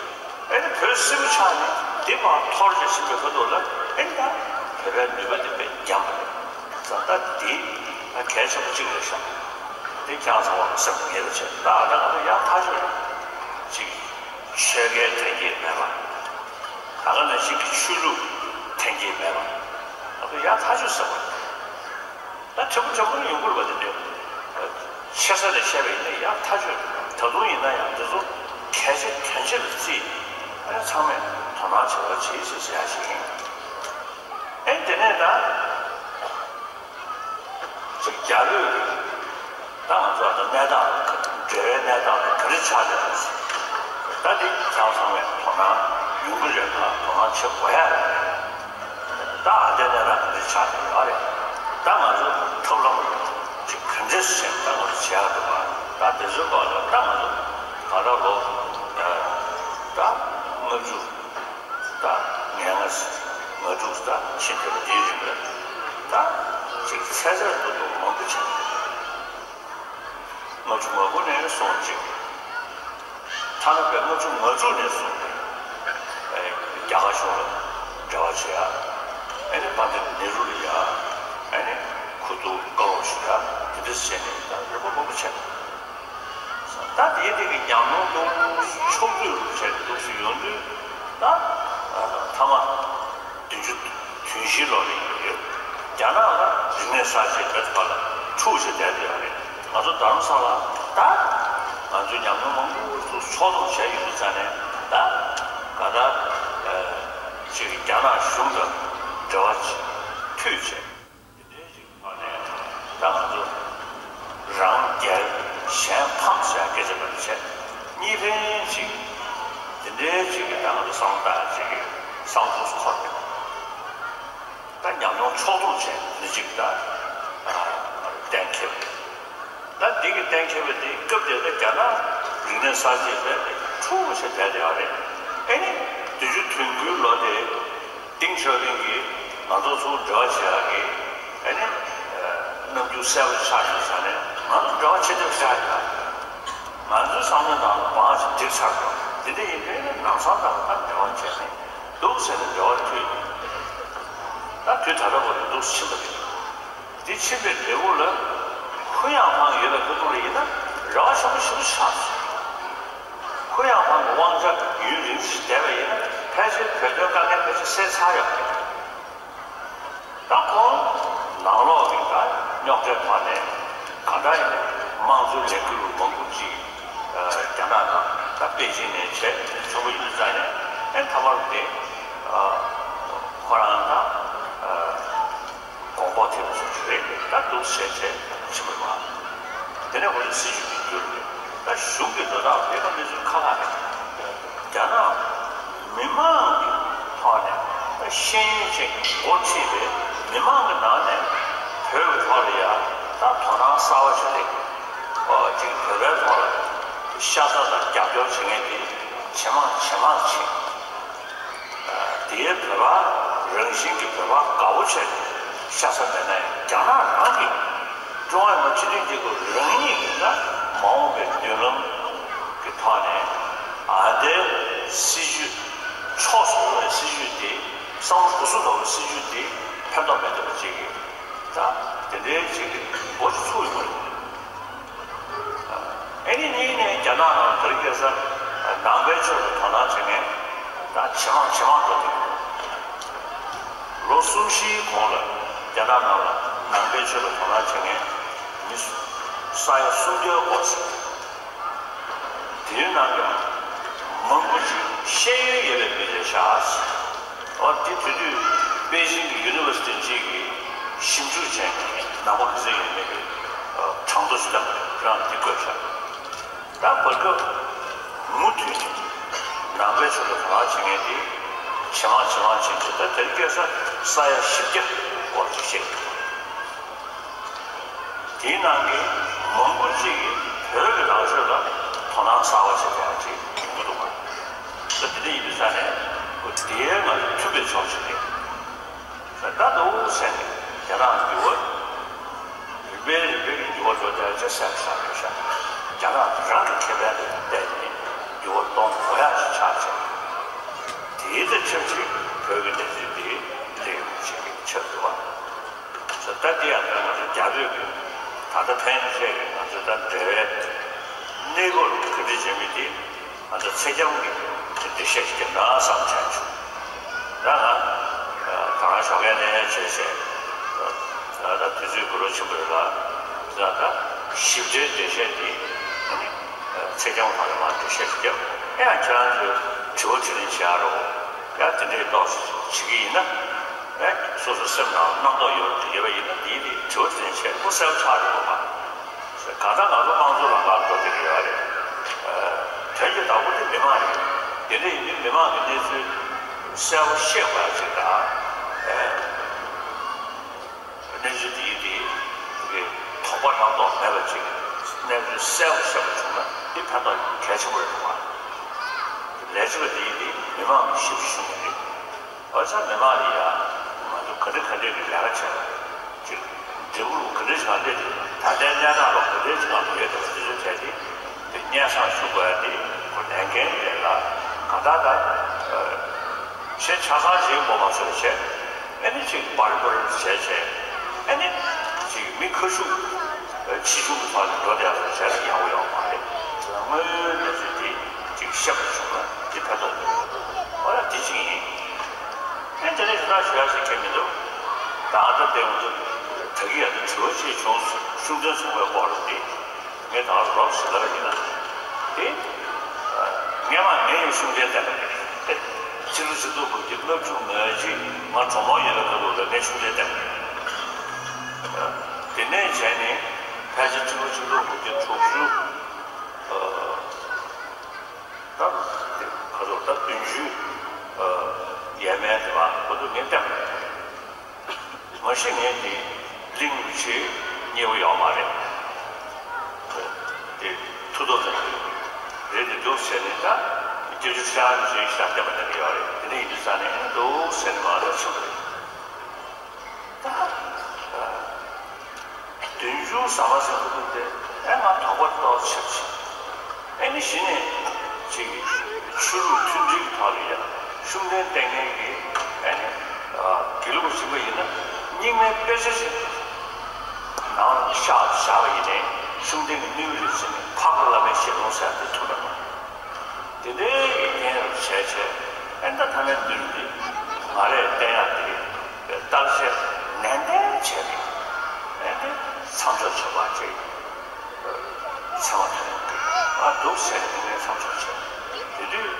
ཨེ་ནི་བོད་སིལ་བུ་ཆགས་ནས་འདི་མར་འཐོར་བྱས་ཕྱིན་པའི་ཁ་ཐུག་ལ་ཨེ་ནི་ད་བོད་པའི་ནུས་པ་འདི་དཔེ་འཇམ་པ་རེད། བྱས་ཙང་ད་འདི་ང་གལ་ཆེན་པོ་གཅིག་རེད་ཤག་འདི་ཁྱེད་རང་ཚང་མ་སེམས་ངེས་པ་བྱས། ད་ང་ཚོ་ཡང་ཐག་ཆོད་རེད། གཅིག་ཆོལ་ཁའི་འཐེན་འཁྱེར་མེད་པ། ད་ག་ནང་བཞིན་གྱི་ཆོས་ལུགས་འཐེན་འཁྱེར་མེད་པ། ང་ཚོ་ཡང་ཐག་ཆོད་ཟེར་བ་རེད། ད་ཕྲན་བུ་ཕྲན་བུ་ཡོང་གི་རེད་པ། དེ་འདྲའི་ཆེ་ས་ནས་བཤད་པ་ཡིན་ན་ཡང་ཐག་ཆོད། ད་དུང་ཡིན་ན་ཡང་དེ་ཚོ་གལ་ཆེ་དོན་ཆེ་ལ་བརྩིས། ཨ་ནི་ཚང་མས་དོ་སྣང་བྱེད་རོགས་བྱེད་ཅེས་ཟེར་ཡ་ཞིག་ཡིན། ཨེ་དེ་ནས་ད་ཅིག་རྒྱ་ལོས་ད་ང་ཚོ་ཨ་ད་གནས་སྟངས་འབྲེལ་བའི་གནས་སྟངས་ལ་ག་རེ་ཆགས་བསྡད་འདུག་ད་འདི་ཁྱེད་ཚང་མས་དོ་སྣང་ཡོང་གི་རེད། ད་དོ་སྣང་བྱེད་དགོས་ཡ་རེད། ད་ཨ་དེ་ནས་རང་གི་ཆ་དེ་ཡོད་རེད། ད་ང་ཚོ་ཐབས་ལམ་ཅིག་ག་འདྲས་བྱས་ད་ང་ཚོ་བྱེད་ཡག་འདུག་ག་ད་དེ་ཚོའི་སྐོར་ལ་ད་ང་ཚོ་ག་ད་ལོ་ད་ལྔ་བཅུ་ད་ང་ལྔ་ང་དྲུག་ད་ཕྱིན་ཐེབས་འདིའི་རིང་ལ་ད་ཅིག་ཚད་ཚད་མཐོ་མཐོ་མང་པོ་བྱས། ལྔ་བཅུ་ང་དགུ་ནས་བཟུང་ཅིག་ཐ་ན་པའི་ལྔ་བཅུ་ང་དྲུག་ནས་བཟུང་སྟེ། ཨེ། རྒྱ་གར་གཞུང་ལ་འབྲེལ་བ་བྱེད་ཡ། ཨེ་ནི་པཎྜི་ཏ་ནེ་རུ་ལ་ཡ། ཨེ་ནི་ཁུ་ཐུ་བཀའ་སློབ་ཞུ་ཡ། དེ་འདྲ་བྱས་ནས་ད་རེ་བ་མང་པོ་བྱས། ད་ ཡིན་དེ་གི་ཉམས་མྱོང་དུ་ཕྱོགས་བསྡུས་རུ་བྱས་ཏེ་འདུག་སེ་ཡོང་དུས་ད་ཐ་མ་བདུན་ཅུ་དོན་བཞིའི་ལོ་ལ་ཡིན་པ་ཡོད། རྒྱ་ནག་ལ་རིག་གནས་གསར་བརྗེ་བོད་ཐོག་ལ་འཁྲུག་བྱས་བསྡད་ཡོད་རེད། ང་ཚོ་རྡ་རམ་ས་ལ་ད་ང་ཚོའི་ཉམས་མྱོང་མང་པོ་ཚོ་ཕྱོགས་བསྡོམས་བྱས་ཡོང་དུས་ཙང་ནས་ད་ག་ད་ཅིག་རྒྱ་ནག་གཞུང་དང་འབྲེལ་བ་མཐུད་བྱས། དེ་འདྲའི་ཅིག་ཐོག་ནས་ད་ང་ཚོ་རང་རྒྱལ་གཞན་ཕམ་ཟེར་ཡ་སྐད་ཆ་མེད་པ་བྱས། གཉིས་ཕན་ཅིག་དེ་འདྲའི་ཅིག་གི་ད་ང་ཚོ་བསམ་བློ་བཏང་ཅིག་གི་བསམ་བློ་འཁོར་ཏེ་ད་ཉམས་མྱོང་ཕྱོགས་བསྡོམས་བྱས་ནི་ཅིག་ད་གཏན་འཁེལ་བ་རེད། ད་འདི་གི་གཏན་འཁེལ་བ་དེ་སྐབས་དེ་ད་རྒྱ་ནག་རིག་གནས་གསར་བརྗེ་ལས་འཁྲུག་པ་ཞིག་བསྡད་ཡོད་རེད། ཨེ་ནི་བདུན་ཅུ་དོན་དགུའི་ལོ་དེ། ཏེང་ཞའོ་ཕིང་གིས་ང་ཚོ་ཚོ་འབྲེལ་བ་བྱེད་ཡག་གི་ཨ་ནི་རྣམ་འགྱུར་གསལ་པོ་ཆགས་ཡོད་ས་ནས་ང་ཚོ་འབྲེལ་བ་བྱེད་ཐུབ་ས་ཡོད། ང་ཚོའི་བསམ་བློའི་ནང་ལ་བང་ཞིག་བསྒྲིགས་ཚར་འདུག་དེ་འདྲ་ཡིན་དུས་ནམ་སང་ད་ལྟ་འབྲེལ་བ་བྱས་ནས་འདུག་ཟེར་ནས་འབྲེལ་བ་མཐུད་ཡོད། ད་དུས་ད་ལྟ་བར་དུ་འདུག་ཕྱིན་པ་རེད། དེ་ཕྱིན་པའི་འབྲས་བུ་ལ་ཧུན་ཡང་ཕང་ཡོད་པའི་ཁོ་ཚོ་ལ་ཡིན་ན་རེ་བ་ཆེན་པོ་ཞེ་པོ་ཆགས་སོང་། ཧུན་ཡང་ཕང་གི་དབང་ཆ་ཡུན་རིང་ཞིག་བསྡད་པ་ཡིན་ན་ཕལ་ཆེར་བོད་དོན་དཀའ་ངལ་ཕལ་ཆེར་སེལ་ཚར་ཡོད་རེད། ད་ཁོང་ནང་ལོགས་ཀྱི་ད་རྙོག་དྲའི་ཐོག་ནས་གང་འདྲ་ཡིན་ན་དམངས་གཙོའི་ལས་འགུལ་བ་མང་པོ་ཅིག་རྒྱ་ནག་ནང་ད་པེ་ཅིང་ནས་བྱས་ཚོགས་པ་ཡིན་ཙང་ནས་ཨེ་མཐའ་མར་དེ་ཁོ་རང་ད། དགོངས་པ་ཐེབས་སོ་ཞིག་རེད། ད་འདུག་བྱས་བྱས་ཕྱིན་པ་རེད་བ། དེ་ནས་ཁོ་ཚོ་སྲིད་ཇུས་ཀྱི་འགྱུར་རེད། ད་གཞུང་གི་དོན་དག་དེ་ག་མི་ཚོའི་ཁ་ཁ་རེད། རྒྱ་ནག་མི་མང་གི་ཐོག་ནས་ད་ཤེས་ཡོན་ཅན་གྱི་འགོ་ཁྲིད་པའི་མི་མང་གི་ནང་ནས་བོད་ཀྱི་ཐོག་ལ་ཡ་ད་དོ་སྣང་གསར་བ་ཞིག་རེད། ཨོ་ཅིག་བོད་པའི་ཐོག་ལ་ཤ་ཚ་དང་རྒྱབ་སྐྱོར་བྱེད་མཁན་དེ་ཇེ་མང་ཇེ་མང་ཕྱིན། དེའི་བོད་པ་རང་བཞིན་གྱི་བོད་པ་དགའ་བོ་བྱས་ཤ་ཚ་མེད་ན་ཡང་རྒྱ་ནག་རང་གིས་ཀྲུང་ཧྭ་མི་དམངས་སྤྱི་མཐུན་རྒྱལ་ཁབ་རང་ཉིད་ཀྱི་ན་མ་འོངས་པའི་མདུན་ལམ་གྱི་ཐོག་ནས་ཨ་འདའི་སྲིད་ཇུས་ཕྱོགས་སུ་ལྷུང་བའི་སྲིད་ཇུས་དེ་བསམ་བློ་གོ་སུ་ཐོག་གི་སྲིད་ཇུས་དེ་ཕན་ཐོགས་མེད་ཐུབ་པ་ཅིག་གིས་ད་དེ་འདྲའི་ཅིག་གི་འགོ་ཅིག་ཚུགས་ཡོང་གི་རེད། ཨ་ནི་གཉིས་ནས་རྒྱ་ནག་ནང་དེ་རིང་ཁ་སང་ནང་པའི་ཆོས་ལ་དོ་སྣང་བྱེད་མཁན་ད་ཇེ་མང་ཇེ་མང་འགྲོ་གི་འདུག་ལོ་གསུམ་བཞིའི་གོང་ལ་རྒྱ་ནག་ནང་ལ་ནང་པའི་ཆོས་ལ་དོ་སྣང་བྱེད་མཁན་མི་ས་ཡ་སུམ་བརྒྱ་སྐོར་ཞིག་དེའི་ནང་གི་མང་པོ་ཞིག་ཤེས་ཡོན་ཡོད་པའི་མི་རེད་ཤག་ཨོ་དེ་དུས་དུས་པེ་ཅིང་གི་ཡུ་ནི་ཝར་སི་ཊི་གཅིག་གི་ཞིབ་འཇུག་བྱས་ནས་ནང་པ་ག་ཚོད་ཡོད་མེད་ཀྱི་གྲངས་ཐོ་ཞིག་བཏང་ཁྱེད་རང་ལ་དེ་བཀོད་ཤག་ད་བར་སྐབས་མུ་མཐུད་ནས་ནང་པའི་ཆོས་ལ་དོ་སྣང་བྱེད་མཁན་དེ་ཇེ་མང་ཇེ་མང་ཕྱིན་ཏེ་ད་དེ་རིང་ཁ་སང་ས་ཡ་བཞི་བརྒྱ་སྐོར་ཅིག་བཤད་ཀྱི་འདུག་དེའི་ནང་གི་མང་པོ་ཅིག་གིས་བོད་ཀྱི་ནང་ཆོས་ལ་དོ་སྣང་གསར་པ་ཞིག་ལྡན་པ་ཅིག་ཡོང་གི་འདུག་པ། ད་དེ་འདྲ་ཡིན་པའི་ས་ནས་ཁོ་དེའི་ང་ཚོ་མཐུན་པའི་ཕྱོགས་ཤིག་རེད། ད་འདུག་ཟེར་ནས་རྒྱ་ནག་འགྱུར་བ་རིམ་པས་རིམ་པས་ཀྱི་འགྱུར་བ་འགྲོ་བསྡད་ཅེས་ཟེར་བཞག་ཡོད་ཤག་རྒྱ་ནག་རང་གི་ཁེ་ཕན་ལ་བལྟས་ནས་འགྱུར་བ་གཏོང་དགོས་ཡག་ཅིག་ཆགས་ཚེ། དེའི་ད་ཆབས་ཅིག་བོད་ཀྱི་གནས་ཚུལ་འདི་ལས་ཡོང་བྱེད་ཀྱི་ཆགས་འདུག་པ། ད་འདི་ཡང་ད་ང་ཚོ་རྒྱ་བོད་ཀྱི་ད་ལྟ་ཕན་ཆད་ཀྱི་ང་ཚོ་ད་འབྲེལ་བའི་གནས་སྐོར་ག་འདྲ་བྱེད་མིན་དེ་ང་ཚོ་ཚེ་རྐྱང་གི་འགྲེལ་བཤད་ཞིག་རྒྱབ་ན་བསམ་བྱས་བྱུང་། ད་ང་ད་ང་ཞོགས་ཀས་ནས་བྱས་བྱས་ད་དུས་ཚོད་འགོར་ཆེན་པོ་རེད་ལ་ད་ད་ཞིབ་ཕྲའི་འགྲེལ་བཤད་དེ་ཨ་ནི་ཚེ་རྐྱང་ཐོག་ནས་མར་འགྲེལ་བཤད་ཞིག་རྒྱབ་ཨེ་ཡང་ཁྱེད་རང་ཚོས་དྲི་བ་དྲིས་ལན་བྱེད་ཡ་རོགས། ཡང་དེ་འདྲའི་ཏོག་ཙམ་བྱེད་ཀྱི་ཡིན་ན། ཨེ། སོ་སོ་སེམས་ནང་རྣམ་རྟོག་ཡོད་ཡོད་པ་ཡིན་ན་དེའི་དེ་དྲི་བ་དྲིས་ལན་བྱས་ཁོ་གསལ་པོ་ཆགས་ཡོད་པ་མ། གང་ལྟར་ང་ཚོ་དམངས་གཙོ་ལམ་ཁ་འགྲོ་གི་རེད་ཡོད་རེད། དོན་གྱི་བདག་པོ་དེ་མི་མང་རེད། དེ་འདྲ་ཡིན་དུས་མི་མང་གི་གནས་ཚུལ་གསལ་པོ་ཤེས་དགོས་ཡ་ཅིག་དང་། ཨེ། གནས་ཚུལ་དེའི་དེ་དེ་གི་དོགས་པ་རྣམ་རྟོག་མེད་པ་ཅིག་གནས་ཚུལ་གསལ་པོ་ཤེས་པ་བྱུང་ན་དེ་ཕན་ཐོགས་གལ་ཆེན་པོ་རེད་འདུག་པ། ལས་བྱེད་པ་དེའི་དེ་མི་མང་གི་ཞབས་ཞུ་ཞུ་མཁན་རེད། བྱས་ཙང་མི་མང་ལ་ཡ་ང་ཚོ་ག་འདྲ་ག་འདྲ་གི་ལས་ཀ་བྱས་ཅིག་འབྲས་བུ་ག་འདྲ་ཞིག་སླེབས་ཏེ་ད་ལྟའི་གནས་སྟངས་ལ་ག་འདྲ་ཞིག་ལ་ཡོད་དེ་བ་དེ་ཚོ་བྱས་ཏེ་དེ་སྙན་སེང་ཞུ་དགོས་ཡ་དེ་ཁོ་ལས་འགན་རེད་ལ་གང་ལྟར་ད་གཞན་ཆ་ཚང་བྱེད་དགོས་མ་ཚོད་བྱས་ཨ་ནི་ཅིག་འབར་འབར་བྱས་བྱས་ཨ་ནི་ཅིག་མི་ཁ་ཤུགས་ཆེ་ཆུང་གི་ཐོག་ནས་འགྲོ་བསྡད་ཡ་ཚོ་བྱས་ན་ཡག་པོ་ཡོད་མ་རེད། དངོས་ཡོད་གནས་ཚུལ་དེ་ཅིག་ཤེས་པ་བྱུང་ན་དེ་ཕན་ཐོགས་འདུག། འོ་ན་དེ་གཅིག་ཡིན། ཨེ་དེ་ནས་ཞུ་དག་ཞུ་ཡག་ཞིག་གང་མི་འདུག། ད་ཨ་ད་དེ་འུ་ཚོ་ད་གི་ཡ་ད་དྲི་བ་ཅིག་བྱུང་སོང་། ཤུགས་ལྡན་ཚོགས་པའི་སྐོར་ལ་དེ་ངས་ད་རོགས་ཞུ་ལབ་ཡིན་ན་དེ། ངས་མ་ངས་ཡང་ཤུགས་ལྡན་བསྟན་པ་རེད། ཕྱི་ལོ་ཆིག་སྟོང་དགུ་བརྒྱ་ལྔ་བཅུ་ང་གཅིག་ང་གྲོགས་མོ་ཡིན་པའི་སྐབས་ལ་ངས་ཤུགས་ལྡན་བསྟན་པ་རེད། དེ་ནས་བྱས་ནས་ཕལ་ཆེར་ཕྱི་ལོ་ཆིག་སྟོང་དགུ་བརྒྱ་དྲུག་ཅུ། ད་དེ་ག་ཚོད་ད་བདུན་ཅུ་ཡས་མས་དེ་བ་ཁོ་ཚོ་ངས་བསྟན་པ་རེད། མ་གཞི་ངས་འདི་གླིང་རིན་པོ་ཆེ་མཉེས་པོ་ཡོད་མ་རེད། དེ་མཐུ་སྟོབས་ཅན་རེད། དེ་འདུག་ཟེར་ནས་ད་སྐྱབས་རྗེ་ཁྲི་བྱང་རིན་པོ་ཆེའི་ཞབས་བརྟན་པ་ལེན་གྱི་ཡོད་རེད། དེ་འདྲ་ཡིན་དུས་ཙང་ནས་འདུག་ཟེར་ནས་མ་ལ་ཕྱིན་པ་རེད། ད། བདུན་ཅུ་ཟ་མ་ཟིན་ཐུབ་ཐུབ་དེ་ཨེ་ང་དོགས་པ་ཏོག་ཆེ་ཆེ། ཨེ་ནི་གཞི་ནས་ཅིག་ཆོས་ལུགས་མཐུན་སྒྲིལ་གྱི་ཐོག་ལ་ཡང་ཤུགས་ལྡན་བསྟེན་མཁན་གྱི་ཨེ་ནི་དགེ་ལུགས་པ་ཞིག་པ་ཡིན་ན་རྙིང་མའི་དཔེ་ཆ་ཞིག་ནང་ལ་བཞག་བཞག་པ་ཡིན་ནའི་ཤུགས་ལྡན་གྱི་དམིགས་ཡུལ་རེད་ཟེར་ནས་འཕགས་པ་བླ་མའི་ཞལ་ལུང་ཟེར་དེ་ཐུབ་པ་དང་། དེ་འདྲའི་གི་རྐྱེན་རབ་བྱས་བྱས་ཨེ་ད་ཐ་མའི་མདུན་དེ་ང་རས་བསྟན་ཡག་དེ་བརྟག་དཔྱད་ནན་ཏན་བྱས་ནས་ཨེ་ད་མཚམས་འཇོག་བྱེད་པ་ཅིག་ཚད་མ་ཐོན་ཡོང་གི་ཨ་འདུག་ཟེར་ནས་དེ་ནས་མཚམས་འཇོག་བྱས། དེ་དུས་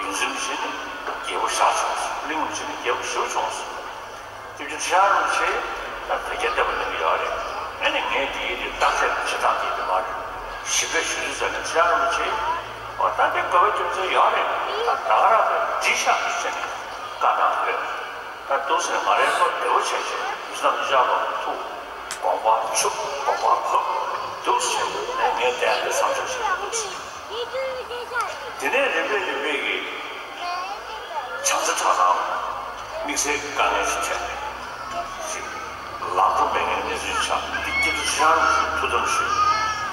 ཡོངས་འཛིན་རིན་པོ་ཆེ་ནི་རྒྱལ་པོ་བཞག་བྱུང་སོང་། གླིང་རིན་པོ་ཆེ་ནི་རྒྱལ་པོ་ཞུ་བྱུང་སོང་། སྐྱབས་རྗེ་ཁྲི་བྱང་རིན་པོ་ཆེ་ད་བོད་རྒྱ་བསྟན་པ་གླིང་ཡོད་རེད། ཨ་ནི་ངས་དེའི་རིགས་བརྟག་དཔྱད་བྱེད་སྟངས་དེ་དེ་མ་རེད། ཞིབ་ཕྲ་ཞུ་དུས་ཙམ་ནས་ཁྲི་བྱང་རིན་པོ་ཆེ་འོ་ད་དེ་དགོས་པ་རྒྱུ་མཚན་ཡོད་རེད། ད་ད་ག་རང་དེ་འགྲིག་ཤག་ཟེར་ནས་བཀའ་གནང་ཡོད། ད་འདུག་ཟེར་ནས་ང་རའི་ཁོ་བདེ་བོ་བྱས་བྱས་མི་ཚང་མི་ཆགས་པ་ཐུག་དགོངས་པ་ཆུབ་དགོངས་པ་ཁོབ་འདུག་ཟེར་ནས་ངས་བསྟན་དེ་བསམ་ཚུལ་ཞིག་འདུག་ཟེར། དེ་ནས་རིམ་པས་རིམ་པས་ཀྱིས། བྱང་རྩེ་གྲྭ་ཚང་དམིགས་བསལ་གྱི་དཀའ་ངལ་ཞིག་འཕྲད་ནས་ཅིག་ལམ་འགྲོ་མེད་མཁན་གནས་ཚུལ་ཆགས། འདི་སྐྱབས་རྗེ་ཁྲི་བྱང་རིན་པོ་ཆེས་ཐུགས་དམ་ཞུས།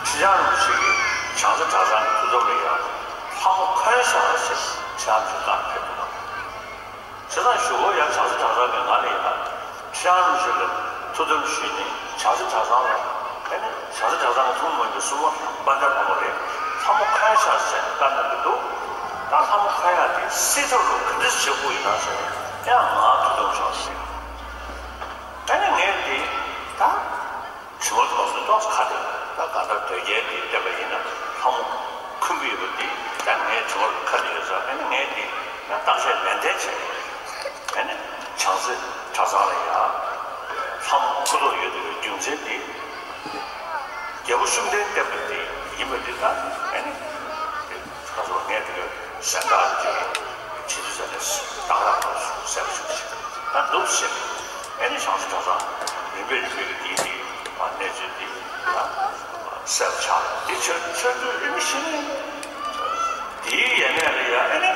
ཁྲི་བྱང་རིན་པོ་ཆེ་གིས་བྱང་རྩེ་གྲྭ་ཚང་གི་ཐུགས་དམ་ལ་ཡང་ལྷ་མོ་འཁོན་བཞག་ཟེར་ཁྲི་བྱང་རིན་པོ་ཆེས་བཀའ་ཕེབས་འདུག་པ། བྱས་ཙང་གཞུག་གུ་ཡང་བྱང་རྩེ་གྲྭ་ཚང་གི་ངག་ནས་ཡིན་ན། ཁྲི་བྱང་རིན་པོ་ཆེ་ལ་ཐུགས་དམ་ཞུས་ནས་བྱང་རྩེ་གྲྭ་ཚང་ལ། ཨེ་ནི་བྱང་རྩེ་གྲྭ་ཚང་གི་ཐུགས་སྨོན་གྱི་སྲུང་མ་དཔལ་ལྡན་ལྷ་མོ་རེད། ལྷ་མོ་འཁོན་ཤག་ཟེར་ནས་བཀའ་གནང་གི་འདུག། ད་ལྷ་མོ་འཁོན་ཡག་དེ་སྲིད་ཐོག་ལ་ག་འདྲ་བྱེད་དགོས་ཡིན་ན་ཟེར་ནས་ཡང་ང་ཐུགས་དམ་བྱུང་ཟེར། ཨེ་ནི་ངས་དེ་ད། དྲི་བ་དེ་ཚོ་ཏོག་ཙམ་ཁ་གཏད། ད་ག་ད་དོལ་རྒྱལ་དེ་བསྟན་པ་ཡིན་ན་ལྷ་མོ་འཁོན་གྱི་ཡོད་པ་དེ་ད་ངའི་དྲི་བ་ལ་ཁ་གཏད་ཡོད་ཙང་། ཨ་ནི་ངས་དེ་ཡང་བརྟག་དཔྱད་ནན་ཏན་བྱས། ཨ་ནི་བྱང་རྩེ་གྲྭ་ཚང་ལ་ཡང་ལྷ་མོ་འཁོན་ཐོག་ཡོད་པའི་རྒྱུ་མཚན་དེ་རྒྱལ་པོ་ཤུགས་ལྡན་བསྟན་པ་དེ་ཡིན་པ་དེ་ད་ཨ་ནི་ཁ་སོ་ངས་དེ་ག་གཟེངས་རྟགས་ཀྱི་ཆེད་དུ་ཟེར་ནས་བཏང་རག་ཐོག་སུ་གསལ་པོ་ཞིག་བྱས། ད་འདུག་ཟེར། ཨེ་ནི་བྱང་རྩེ་གྲྭ་ཚང་རིམ་པས་རིམ་པས་ཀྱི་དེའི་དེའི་གནས་ཚུལ་དེ་ད་གསལ་པོ་ཆགས། དེ་ཆོས་ཆོས་དུས་རིམ་བཞིན་དེའི་ཡན་ལག་ལ་ཡང་ཨེ་ནི་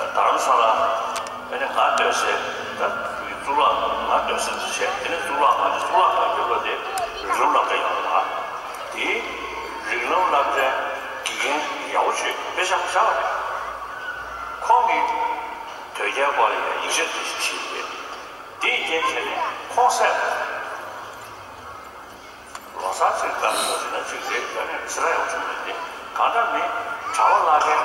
རྡ་རམ་ས་ལ་ཨེ་ནི་ང་སྡོད་སའི་ད་གཙུག་ལག་ང་སྡོད་སའི་འདི་བྱས། དེ་ནས་གཙུག་ལག་ཁང་དེ་གཙུག་ལག་ཁང་གི་ལོ་དེ་རིགས་ལམ་སློབ་གྲྭ་ཡོང་བ། དེའི་རིགས་ལམ་སློབ་གྲྭའི་དགེ་རྒན་ཡག་པོ་ཅིག་དཔེ་ཆ་བཞག་པ་རེད། ཁོང་གིས་དོལ་རྒྱལ་སྐོར་ལ་ཡང་ཡིག་ཆ་དེ་ཞིག་བྲིས་ཏེ། དེའི་རྐྱེན་བྱས་ནས་ཁོང་བསད་པ་རེད། ལོ་གསར་ཚེས་གཏམ་བཟོ་བྱས་ན་གཅིག་རེད། དེ་ནས་ཚེ་རབས་ཡོངས་སུ་མེད་དེ། གང་ལྟར་མི་གྲྭ་པ་བླ་རྒན་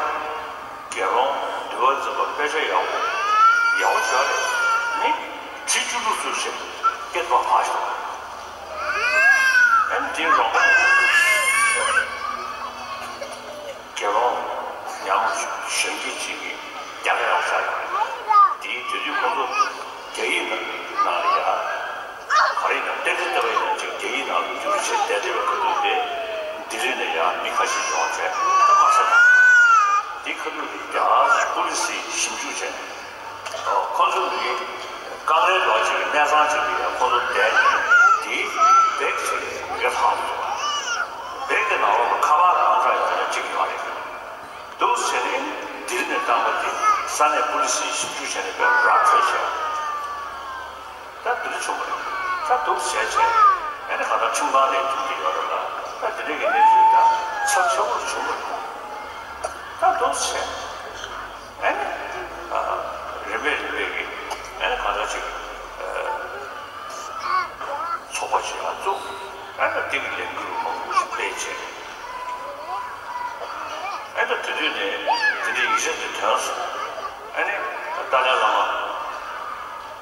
དགེ་སློང་འདུལ་བ་འཛིན་པ་དཔེ་ཆ་ཡག་པོ་ཡག་པོ་ཞིག་རེད། མི་ཁྲི་བཅུ་དྲུག་ཚུར་བྱས་སྐྱེས་པ་ཕར་ཞོག། ཨེམ་དེའི་རོགས་པ། དགེ་སློང་ཉམས་གཞོན་སྐྱེས་ཅིག་གིས་རྒྱ་སྐད་རང་ཤར་ཡོང་། དེའི་དུས་ཚོད་ཁོང་ཚོ་རྒྱ་ཡིག་ནང་ནང་ལ་ཡ། ག་རེ་ཡིན་ན་གཏན་འཁེལ་བཏབ་པ་ཡིན་ན་ཅིག་རྒྱ་ཡིག་ནང་ལ་བསྒྱུར་བྱས་བསྡད་བསྡད་པའི་ཁ་ཐུག་དེ་ལྡི་ལི་ནས་ཡ་མི་ཁ་ཤས་ཡོང་བྱས་ད་མ་ཤེས་ན། དེའི་ཁ་ཐུག་དེ་རྒྱ་གར་པུ་ལི་སིས་ཞིབ་འཇུག་བྱས། ཁོ་ཚོ་མི་རྐང་རེད་འདྲ་ཅིག་གི་གནས་ཚང་ཅིག་གི་ཁོ་ཚོ་བསྡད་ནས་དེའི་བེག་ཅིག་མི་ག་ལྷག་འདུག་བ། བེག་གི་ནང་ལོགས་ལ་ཁ་པར་ཨང་གྲངས་ཡོད་ན་གཅིག་ཡོད་རེད། འདུག་ཟེར་ནས་ལྡི་ལི་ནས་བཏང་པ་དེ་ས་གནས་པུ་ལི་སིས་ཞིབ་འཇུག་བྱས་ནས་བེག་རག་ཐོན་བྱས། ད་འདི་འདྲ་བྱུང་བ་རེད། ད་འདུག་བྱས་བྱས་ཨ་ནི་གང་ལྟར་ཁྲིམས་ཁང་ནས་ཐུག་གི་ཡོད་རེད་ལ། ད་འདི་འདྲ་གི་གནས་ཚུལ་ད་ཚབས་ཆེན་པོ་བྱུང་བ་རེད། ད་འདུག་བྱས། ཨ་ནི། ཨ། རིམ་པས་རིམ་པས་ཀྱིས་ཨ་ནི་གང་འདྲ་ཅིག་ཨ། ཚོགས་པ་ཅིག་ཡང་བཙུགས། ཨ་ནི་དེ་གི་ལས་འགུལ་མང་པོ་ཞིག་སྤེལ་བྱས། ད་དེ་དུས་ནས་དེ་འདྲའི་ཡིག་ཆ་དེ་ཐོན་སོང་། ཨ་ནི་ཏཱ་ལའི་བླ་མ་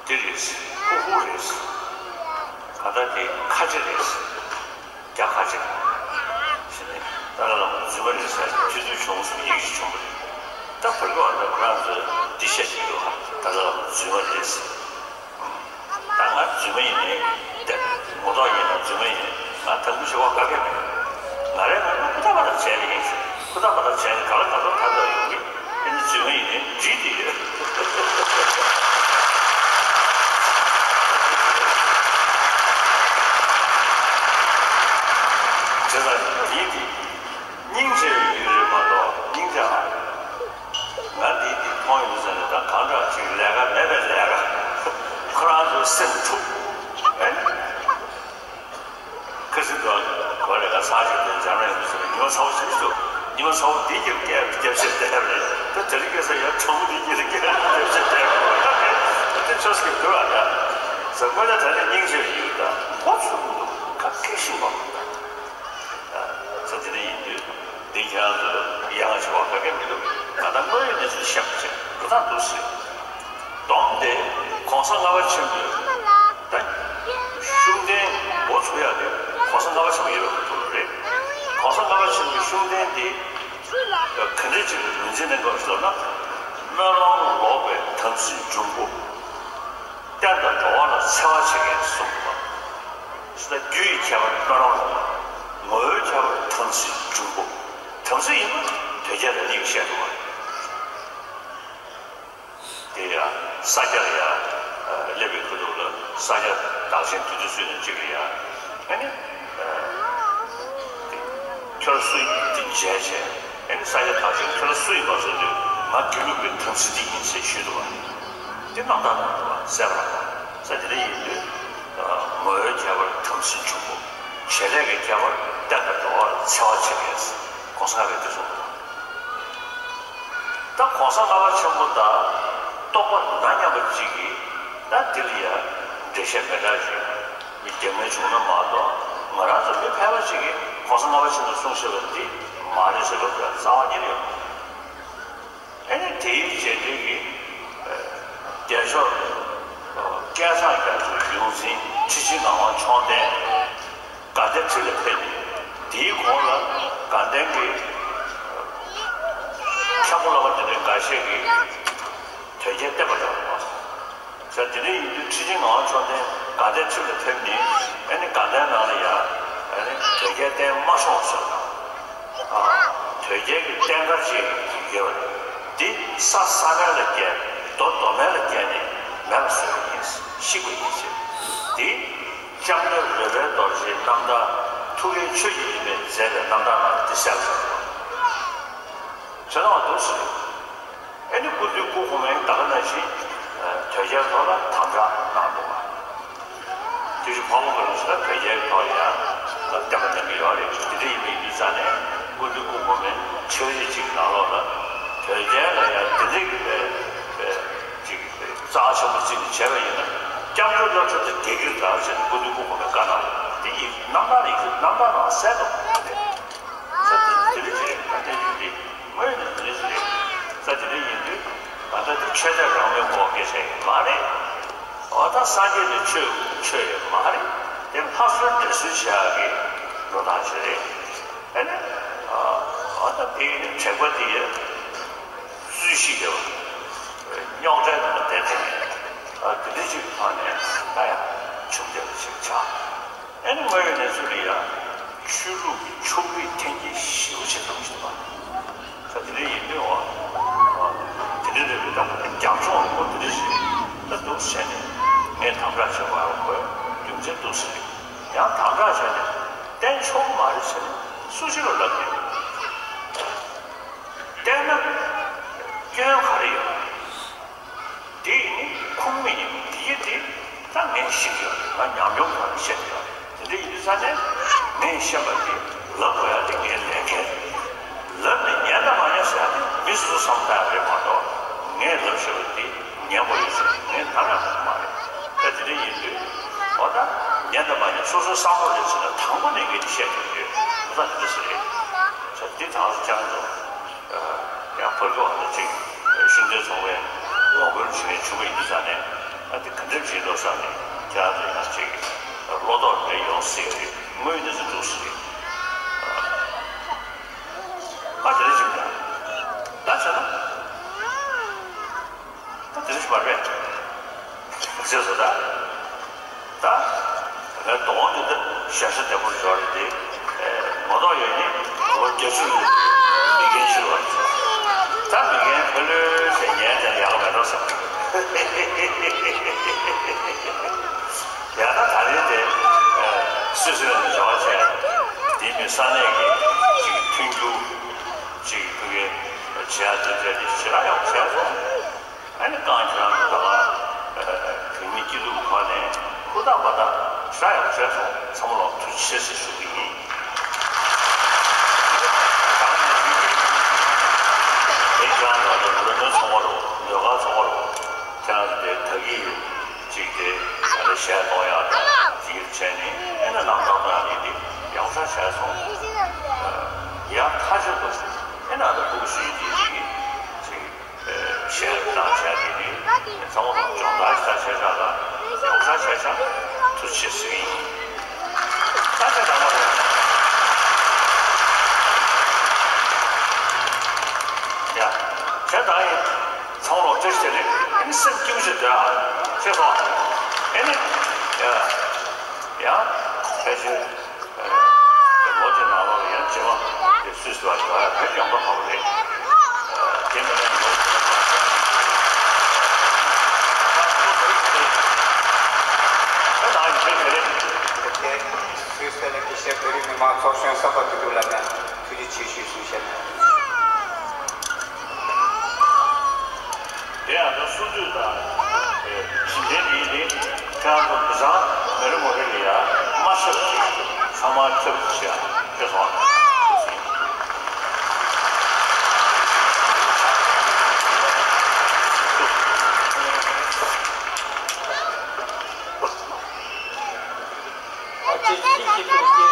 འདི་རེད། ཧུ་ཧུ་རེད། ག་ད་དེ་ཁ་ཆེ་རེད། རྒྱ་ཁ་ཆེ་ཟེར་ནས་ཏཱ་ལའི་བླ་མ་རྫུན་མ་རེད་ཟེར་ནས་ཐེ་ཚོམ་བྱུང་སོང་། ཡིད་ཆེས་བྱུང་བ་རེད། ད་བོད་སྐད་བ་ད་ཁོ་རང་ཚོས་འདི་བཤད་ཀྱི་འདུག་ཧ། ཏཱ་ལའི་བླ་མ་རྫུན་མ་རེད་ཟེར། ད་ང་རྫུན་མ་ཡིན་ནའི་བསྡད། ངོ་ཐོག་ཡིན་ན་རྫུན་མ་ཡིན། ང་དང་པོ་ཞུ་བ་ག་གེ་མེད། ང་རའི་ངོས་ནས་ཧུར་ཐག་པ་ཐག་བྱས་པ་ཡིན་ཟེར། ཧུར་ཐག་པ་ཐག་བྱས་ནས་ག་ལ་ག་ཚོད་ཐར་ཐག་ཡོང་གི། ཨེ་ནི་རྫུན་མ་ཡིན་ནའི་འགྲིག་གི་ཡོད། བྱས་ཙང་ཡིན་གྱི། སྙིང་རྗེ་བའི་ཡུལ་རེད་མ་གཏོགས་སྙིང་རྗེ་ཨ། ང་འདི་འདི་མཐོང་ཡོད་ཟེར་ནས་ད་གང་འདྲ་ཅིག་ལས་ཀ་མེད་པའི་ལས་ཀ། ཁོ་རང་ཚོའི་སེམས་འཁྲུག་ཨེ། ཁ་སང་དུ་གོ་ལས་ཀ་ཚར་ཞིག་དེ་འཇར་མན་དུ་ཟེར་ནས་ཉི་མ་ཚ་བོ་ཞིག་འདུག་ཉི་མ་ཚ་བོ་འདི་གྱིས་སྐད་སྐད་ཆ་བལྟས་པ་རེད། ད་དེ་རིང་ཁ་སང་ཡང་ཁྲ་བོ་འདི་གྱིས་སྐད་ཆ་བལྟས་པ་རེད། དེ་ཆོས་ཀྱི་འདུག་ཨ། ད་ཟེར་དགོས་ན་ད་ནི་སྙིང་རྗེ་བའི་ཡུལ་དང་མགོ་ཚོས་མི་འདུག་ག་གེ་ཤེས་པ་མི་འདུག་ས་དེ་འདྲ་ཡིན་དུས་འདི་ཁྱེད་རང་ཚོ་ཡ་ང་བྱེད་པ་ག་གེ་མི་འདུག་ང་ད་དངོས་ཡོད་གནས་ཚུལ་བཤད་པ་བྱས་འགྲོ་སྟངས་འདུག་ཟེར། སྡོམ་དེ་གོང་ས་ལྔ་པ་ཆེན་པོས་ད་ཤུགས་ལྡན་འགོ་ཚུགས་ཡག་དེ་གོང་ས་ལྔ་པ་ཆེན་པོ་ཡོད་པ་ཐུག་རེད། གོང་ས་ལྔ་པ་ཆེན་པོའི་ཤུགས་ལྡན་དེ་ག་འདྲ་ཅིག་ལ་ངོས་འཛིན་གནང་དགོས་ཟེར་ན། སྨོན་ལམ་ལོག་པའི་དམ་སྲིའི་འབྱུང་པོ། བསྟན་དང་འགྲོ་བ་ལ་འཚེ་བ་བྱེད་མཁན་གསུམ་པ། ཞེས་ན་རྒྱུ་ཡི་ཁྱད་པར་སྨོན་ལམ་ལོག་པ། ངོ་བོའི་ཁྱད་པར་དམ་སྲིའི་འབྱུང་པོ། དམ་སྲི་ཡིན་ན་དོལ་རྒྱལ་དང་གཉིས་ཀྱིས་བཤད་འགྲོ་བ་རེད། དེ་ཡང་ས་སྐྱ་ལ་ཡང་སླེབས་པའི་ཁུ་ཐུག་ལ་ས་སྐྱ་བདག་ཆེན་དུས་དུས་སུ་ཡིན་ན་གཅིག་ལ་ཡང་ཨ་ནི། ཁྱོད་སུ་ཡིན་དེ་མཇལ་བྱས། ཨེ་ནི་ས་སྐྱ་བདག་ཆེན་ཁྱོད་ལ་སུ་ཡིན་པ་ཟེར་དུས་ང་དགེ་ལུགས་པའི་དམ་སྲི་འདི་ཡིན་ཟེར་ཞུས་འདུག་བ། འདི་རྣམ་ཐར་ནང་འདུག་བ་གསལ་པོ་རང་དང་ས་དེ་འདྲ་ཡིན་དུས། ངོ་བོའི་ཁྱད་པར་དམ་སྲི་འབྱུང་པོ། བྱེད་ལས་ཀྱི་ཁྱད་པར་བསྟན་དང་འགྲོ་བ་ལ་འཚེ་བ་བྱེད་མཁན་གོང་ས་ལྔ་པས་འདི་གསུངས་འདུག་ད་གོང་ས་ལྔ་པ་ཆེན་པོ་དང་རྟོགས་པ་མ་མཉམ་པ་གཅིག་གིས་ད་འདི་ལ་ཡང་འགྲེལ་བཤད་མི་འདྲ་ཞིག་མི་རྒྱག་མཁན་བྱུང་ན་མ་གཏོགས་ང་རང་ཚོ་མི་ཕལ་པ་ཞིག་གིས་གོང་ས་ལྔ་པ་ཆེན་པོས་གསུངས་བཞག་པ་འདི་མ་རེད་ཟེར་བ་དེ་རྩ་བ་ཉིད་ནས་ཡོད་མ་རེད། ཨ་ནི་དེའི་རྗེས་འབྲེལ་གྱི་རྒྱལ་མཆོག་སྐལ་བཟང་རྒྱ་མཚོའི་ཡོངས་འཛིན་ཁྲི་ཆེན་ངག་དབང་མཆོག་ལྡན་དགའ་ལྡན་ཁྲི་ལ་ཕེབས་ནས་དེའི་གོང་ལ་དགའ་ལྡན་གྱི་མཁན་པོ་སློབ་དཔོན་དེ་འདྲའི་འགའ་ཤས་ཀྱིས་དོལ་རྒྱལ་བསྟེན་པ་དང་། ཟེར་དེ་འདྲ་ཡིན་དུས་ཁྲི་ཆེན་ངག་དབང་མཆོག་ལྡན་དགའ་ལྡན་ཁྲི་ལ་ཕེབས་ནས་ཨ་ནི་དགའ་ལྡན་ནང་ལ་ཡང་ཨ་ནི་དོལ་རྒྱལ་བསྟེན་མ་ཤོག་ཟེར་དང་། དོལ་རྒྱལ་གྱི་བསྟན་སྒར་ཅིག་ཡོད་པ་དེ་ས་ས་མལ་ལ་བསྐྱལ། རྡོ་རྡོ་མལ་ལ་བསྐྱལ་ནས་མེ་ལ་བསྲེགས་པ་ཡིན། བཤིག་པ་ཡིན་ཟེར། དེ་ལྕམ་དྲལ་རོལ་པའི་རྡོ་རྗེའི་རྣམ་ཐར། ཐུགས་ཀའི་ཆོས་ཀྱི་ཉི་མས་མཛད་པའི་རྣམ་ཐར་ནང་དེ་གསལ་བཞག་པ་བྱས་ན་བ་འདུག་ཟེར། ཨེ་ནི་སྐུ་མདུན་སྐུ་གོང་མས་ད་ག་ནང་བཞིན་དོལ་རྒྱལ་ཐོག་ལ་དམ་བསྒྲགས་གནང་འདུག་བ། དེ་བཞིན་ཕ་བོང་ཁ་ལུང་ཟེར་ན་དོལ་རྒྱལ་ཐོག་ལ་ཡང་བསྟན་པ་གནང་གི་ཡོད་རེད། དེ་འདྲ་ཡིན་པའི་ཡུལ་ཙང་ནས་སྐུ་མདུན་སྐུ་གོང་མས་ཕྱག་བཞེས་གཅིག་གི་ནང་ལོགས་ལ་དོལ་རྒྱལ་ལ་ཡང་དེ་འདྲ་གི་བའི་བའི་ཅིག་རྩ་ཆེན་པོ་བརྩིས་ནས་བྱས་པ་ཡིན་ན་སྐྱབས་འགྲོའི་བསླབ་བྱ་དེ་འགལ་གྱི་རེད་ཟེར་ནས་སྐུ་མདུན་སྐུ་གོང་མས་བཀའ་གནང་བ་དེ་ཡི་རྣམ་ཐར་ལ་ཡི་གེ་རྣམ་ཐར་ནང་གསལ་འདུག་ས་དེ་དེ་རིགས་རེད། ད་ལྟ་ཡིན་དུས་དངོས་ཡོད་ནས་དེ་རིགས་རེད། ས་དེ་རིགས་ཡིན་དུས་ད་ལྟ་དེ་ཆོས་དད་རང་མོས་སྐོར་སྐད་ཆ་ཡིན་མ་རེད། འོ་ད་སངས་རྒྱས་ནས་ཆོས་ཆོས་ཡོད་མ་རེད། དེ་ལྷ་གསོལ་འདྲེ་གསོལ་བྱེད་ཡག་གི་འགྲོ་སྟངས་ཤིག་རེད། ཨ་ནི་འོ་ད་དེ་ཡིན་དྲེགས་པ་དེ་ཡོད། རྩོད་གཞི་ཡོད། རྙོག་དྲའི་ནང་བསྡད་དེ་ནས་དེ་འདྲ་ཅིག་ཐོག་ནས་ད་ཡང་ཆུང་དེ་ལ་ཅིག་ཆགས། ཨ་ནི་དངོས་ཡོད་གནས་ཚུལ་ལ་ཡང་ཆོས་ལུགས་ཀྱི་ཕྱོགས་རིས་འཐེན་འཁྱེར་ཞེ་པོ་ཅིག་གནང་བཞིན་པ། ད་དེ་འདྲ་ཡིན་དུས་འོ་དེ་འདྲ་རེད་པས། ད་རྒྱབ་ལྗོངས་ལ་ཁོ་དེ་འདྲ་ཞིག་ད་འདུག་བྱས་ནས་ངས་དམ་བསྒྲགས་བྱེད་དགོས་པ་རྒྱུ་མཚན་འདུག་ཟེར། ཡང་དམ་བསྒྲགས་བྱས་ནས་བསྟེན་ཆོག་མ་རེད་ཟེར་ནས་སུ་ཞིག་ལ་ལབ་ཀྱི་ཡོད། བསྟེན་ན་སྐྱོན་ག་རེ་ཡོད། དེ་ཡིན་ནི་ཁུངས་མེད་ཡིན། དེ་ཡིན་དེ་ད་ངས་ཤེས་ཀྱི་ཡོད་རེད། ང་ཉམས་མྱོང་ཐོག་ནས་བཤད་ཀྱི་ཡོད་རེད། དེ་འདྲ་ཡིན་དུས་ཙང་ནས་ངས་བཤད་པ་དེ་ལབ་དགོས་ཡ་དེ་ངའི་ལས་འགན་རེད། ལབ་ནས་ཉན་དང་མ་ཉན་ཟེར་ཡ་དེ་མི་སོ་སོ་བསམ་བློ་བཏང་ཡ་རེད་མ་གཏོགས་ངས་ལབ་བཞག་པ་དེ་ཉན་དགོས་ཡོད་ཟེར་ངས་ནམ་ཡང་ལབ་ཀྱི་མ་རེད། ད་དེ་འདྲ་ཡིན་དུས་འོ་ད་ཉན་དང་མ་ཉན་སོ་སོའི་བསམ་བློ་རེད་ཟེར་ན་དང་པོ་ནས་ངས་འདི་བཤད་ཀྱི་ཡོད། འོ་ད་འདི་འདྲ་ཟེར་རེད། ད་འདི་དང་ཅང་འགྲོ། ལོ་རྒྱུས་བ་དང་གཅིག་ཤུགས་ལྡན་ཚོང་པའི་ངོ་རྒོལ་བྱེད་མཁན་ཆུང་བ་ཡིན་དུས་ཙང་ནས། ཨ་དེ་ག་འདྲ་བྱེད་འགྲོ་ས་ནས་ཁྱེད་རང་ཚོ་ཡང་གཅིག་བློ་དོགས་རེ་ཡོང་སྲིད་རེད། དངོས་གནས་ཚུལ་འདུག་སྲིད་རེད། ཨ་དེ་འདྲ་བྱེད་པ་ད་བྱས་ན། ད་དེ་འདྲ་ཞིག་མ་རེད། ཟེར་སོང་ད། ད། ངས་དོ་དགོང་དེ་འདྲ་ཞབས་ཕྱི་བདེ་པོ་འབྱོར་རེད་དེ། ངོ་ཐོག་ཡོད་ནི་ངོ་བོ་སྐྱབས་ཞུ་མི་འགན་ཞུ་བ་རེད། ད་མི་འགན་ཕ་ལོས་ཟེར་ཉན་དེ་ཡག་མེད་འགྲོ་བསམ། ཡང་ན་ད་རེས་དེ་སུད་སི་ལན་འབྱོར་བྱས་དེ་མི་ས་གནས་ཀྱི་ཅིག་མཐུན་འགྱུར་ཅིག་ཕ་གི་བྱེད་ཡག་དེ་འདྲ་དེ་ཞེ་དྲག་ཡག་བྱས་སོང་། ཨ་ནི་རྐང་ཁྱེད་རང་ཚོ་ད་ག་བོད་མི་སྐྱིད་སྡུག་གི་ཐོག་ནས་ཧུར་ཐག་འབད་ཐག་ཧྲ་ཡག་བྱས་སོང་། ཚང་མ་ལ་ཐུགས་རྗེ་ཆེ་ཟེར་ཞུ་གི་ཡིན། ད་ག་ནང་བཞིན་གྱི་ཨེ་ཁྱེད་རང་ཚོ་ད་ལོ་ནོར་ཚོང་པ་རུ་ལོ་ག་ཚོང་པ་རུ་ཁྱེད་རང་ཚོ་དེ་ད་གི་ཡོད་ཅིག་དེ་ཨ་ནི་གཞས་གཏོང་ཡག་དང་ཅིག་བྱས་ནས་ཨེ་ན་ནང་ཐག་གཏོང་ཡག་དེ་དེ་ཡག་ཤོས་བྱས་སོང་། ཡག་ཐག་ཆོད་འདུག་ཨེ་ན་ད་ཕྲུ་གུ་ཤོས་དེ་ཅིག་ཅིག་གཞས་བཏང་བྱས་ནས་ནི་ཚང་མ་སྦྱོང་བརྡར་ཞིག་ད་བྱས་ཤག་ལ་ཡོང་ས་བྱས་ཤག་ཐུགས་རྗེ་ཆེ་ཟེར་གི་ཡིན། ད་ཆ་ཚང་མ་རེད། ཡ། བྱས་ད་ཡིན། ཚང་མ་ལ་བཀྲ་ཤིས་བདེ་ལེགས། ཨེ་ནི་སེམས་སྐྱིད་པོ་ཞིག་སྡོད་ཨ། ཤེས་སོང་། ཨེ་ནི། ཡ། ཡ། ཕལ་ཆེར། ལོ་དེ་ནང་ལོགས་ལ་ཡང་རྗེས་མ་དེ་སུད་སི་བ་ཞིག་ཡང་བོད་ཡོང་ཐབས་བྱེད་པ་རེད། དེ་མིན་ན་ལོ་དེ་ནང་ལོགས་ལ་ཡང་ལོ་དེ་རིང་དེ་རིང་ད་ཡིན་ཆོས་དེ་རེད། དེ་སུད་སི་ལ་དགེ་བཤེས་བོད་རིགས་མི་མང་ཚོགས་གཞོན་གསར་པ་དོན་གྲུབ་ལགས་ནས་ཐུགས་རྗེ་ཆེ་ཞུས་གསུངས་བཤད། དེ་ཡང་ད་སྲུང་སྐྱོབ་དང་། ཞི་བདེ་འདི་ནི་ཁྱེད་རང་ཚོ་དེང་སང་མི་རེ་ངོ་རེ་ལ་ཡ་མ་ཤོར་ཅིག་ཚང་མ་ཁྱབ་ཅིག་ཤོད་སོང་། ཨ་ཅེ་སྐྱིད་ཀྱི་གྲོང་ཁྱེར་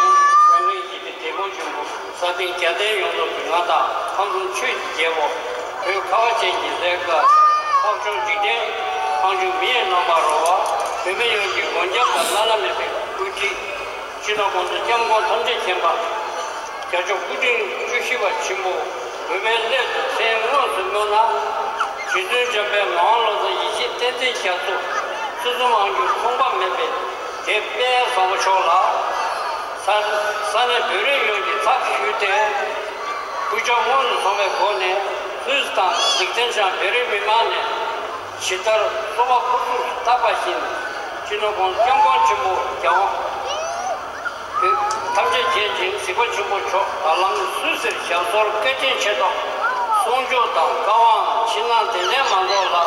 བོད་མིའི་སྤྱི་འཐུས་དེ་སྐོར་བྱུང་བོ། ས་སྟེང་རྒྱལ་བསྟན་ཡོངས་རྫོགས་ཀྱི་མངའ་བདག་ཁམས་གསུམ་ཆོས་ཀྱི་རྒྱལ་པོ། བོད་ཁ་བ་ཅན་གྱི་ལྷའི་བཀའ། འཕགས་མཆོག་འཇིག་རྟེན་འཕགས་མཆོག་མི་ཡི་རྣམ་པར་རོལ་པ། བོད་མི་ཡོངས་ཀྱི་མགོན་སྐྱབས་དང་བླ་ན་མེད་པའི་སྐུ་ཁྲིད། སྤྱི་ནོར་༸གོང་ས་༸སྐྱབས་མགོན་ཐམས་ཅད་མཁྱེན་པ། རྒྱལ་མཆོག་སྐུ་ཕྲེང་བཅུ་བཞི་པ་ཆེན་པོ་བོད་པའི་སླད་དུ་མཚན་དངོས་སུ་སྨོས་ན། རྗེ་བཙུན་འཇམ་དཔལ་ངག་དབང་བློ་བཟང་ཡེ་ཤེས་བསྟན་འཛིན་རྒྱ་མཚོ། ཕུན་སུམ་དབང་གྱུར་མཚུངས་པ་མེད་པའི་དེ་དཔལ་བཟང་པོ་མཆོག་ལ། ས་ས་གནས་བོད་རིགས་ཡོངས་ཀྱིས་ཚབ་ཞུས་ཏེ། སྐུ་ཕྱྭ་དངོས་སུ་སོང་བའི་སྒོ་ནས་སུད་སི་དང་ལིག་ཏེན་ཤན་བོད་རིགས་མི་མང་ནས་ཇི་ལྟར་གསོལ་བ་ཕུར་ཚུགས་སུ་བཏབ་པ་བཞིན། སྤྱི་ནོར་༸གོང་ས་༸སྐྱབས་མགོན་ཆེན་པོ་རྒྱལ་དབང་བོད་ཐམས་ཅད་མཁྱེན་ཅིང་གཟིགས་པ་ཆེན་པོ་མཆོག་ད་ལམ་སུད་སིར་ཞབས་སོར་བཀའ་དྲིན་ཆེ་མདོག་གསུང་ཆོས་དང་བཀའ་དབང་ཕྱི་ནང་དེ་འདྲའི་མ་འདོར་ལ།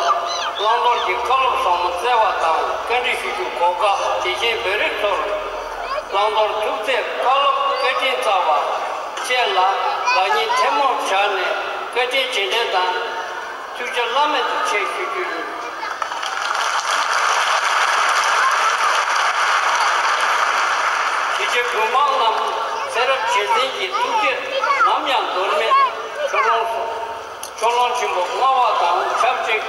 བླང་དོར་གྱི་བཀའ་སློབ་ཟབ་མོ་སྩལ་བ་དང་བཀའ་འདྲི་ཞུ་རྒྱུ་གོ་སྐབས། དེ་བཞིན་བོད་རིགས་ཚོར་བླང་དོར་ཐུགས་བརྩེ་བཀའ་སློབ་བཀའ་དྲིན་སྩལ་བ་བཅས་ལ་ལག་གཉིས་ཐལ་མོ་སྦྱར་ནས་བཀའ་དྲིན་རྗེས་དྲན་དང་། ཐུགས་རྗེ་བླ་མེད་དུ་ཆེ་ཞུ་རྒྱུ་ཡིན། གཞིས་བྱེས་བོད་འབངས་རྣམས་ཚེ་རབས་རྗེས་འཛིན་གྱི་ཐུགས་བསྐྱེད་ནམ་ཡང་འདོར་མེད། ཆོས་ལོངས་སུ་ཆོས་ལོངས་ཆེན་པོ་མངའ་དབང་དང་ཆབས་ཅིག་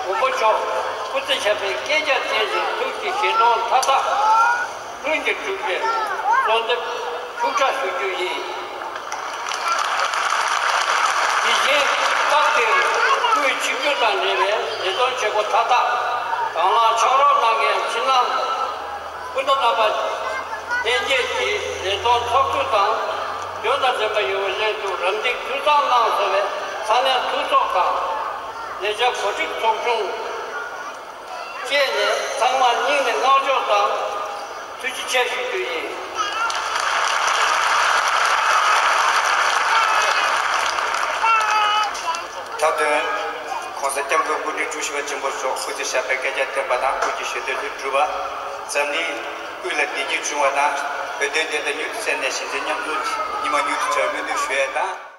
མགོན་པོ་མཆོག་སྐུ་ཚེ་ཞབས་པད་བསྐལ་བརྒྱར་བརྟན་ཅིང་ཐུགས་ཀྱི་བཞེད་དོན་མཐའ་དག་ལྷུན་གྱིས་གྲུབ་པའི་གསོལ་འདེབས་ཤུགས་དྲག་ཞུ་རྒྱུ་ཡིན། དེ་བཞིན་སྐབས་དེར་སྐུའི་ཆིབས་བསྒྱུར་དང་འབྲེལ་བའི་ལས་དོན་བྱེད་སྒོ་མཐའ་དག་དང་བླངས་ཕྱག་རོགས་གནང་མཁན་ཕྱི་ནང་སྤུན་ཟླ་རྣམ་པ་ལྷན་རྒྱས་ཀྱིས་ལས་དོན་ཚགས་ཚུད་དང་ཡོན་དང་ལྡན་པ་ཡོང་བའི་སླད་དུ་རམ་འདེགས་ཐུགས་སྣང་གནང་སོང་བས། ས་གནས་འཐུས་ཚོགས་དང་ལས་བྱ་གོ་སྒྲིག་ཚོགས་ཆུང་བཅས་ནས་ཚང་མར་སྙིང་ནས་བསྔགས་བརྗོད་དང་ཐུགས་རྗེ་ཆེ་ཞུ་རྒྱུ་ཡིན། མཐའ་དོན། ༸གོང་ས་༸སྐྱབས་མགོན་སྐུ་ཕྲེང་བཅུ་བཞི་པ་ཆེན་པོ་མཆོག་སྐུ་ཚེ་ཞབས་པད་བསྐལ་བརྒྱར་བརྟན་པ་དང་། སྐུ་ཚེ་ཞབས་པད་ལྷུན་གྲུབ་པ། འཛམ་གླིང་དབུས་ལ་བདེ་སྐྱིད་འབྱུང་བ་དང་། བོད་དོན་བདེན་མཐའ་མྱུར་དུ་གསལ་ནས་གཞིས་བྱེས་མཉམ་འཛོམས་ཉི་མ་མྱུར་དུ་འཆར་བའི་སྨོན་འདུན་ཞུ་ཡས་དང་།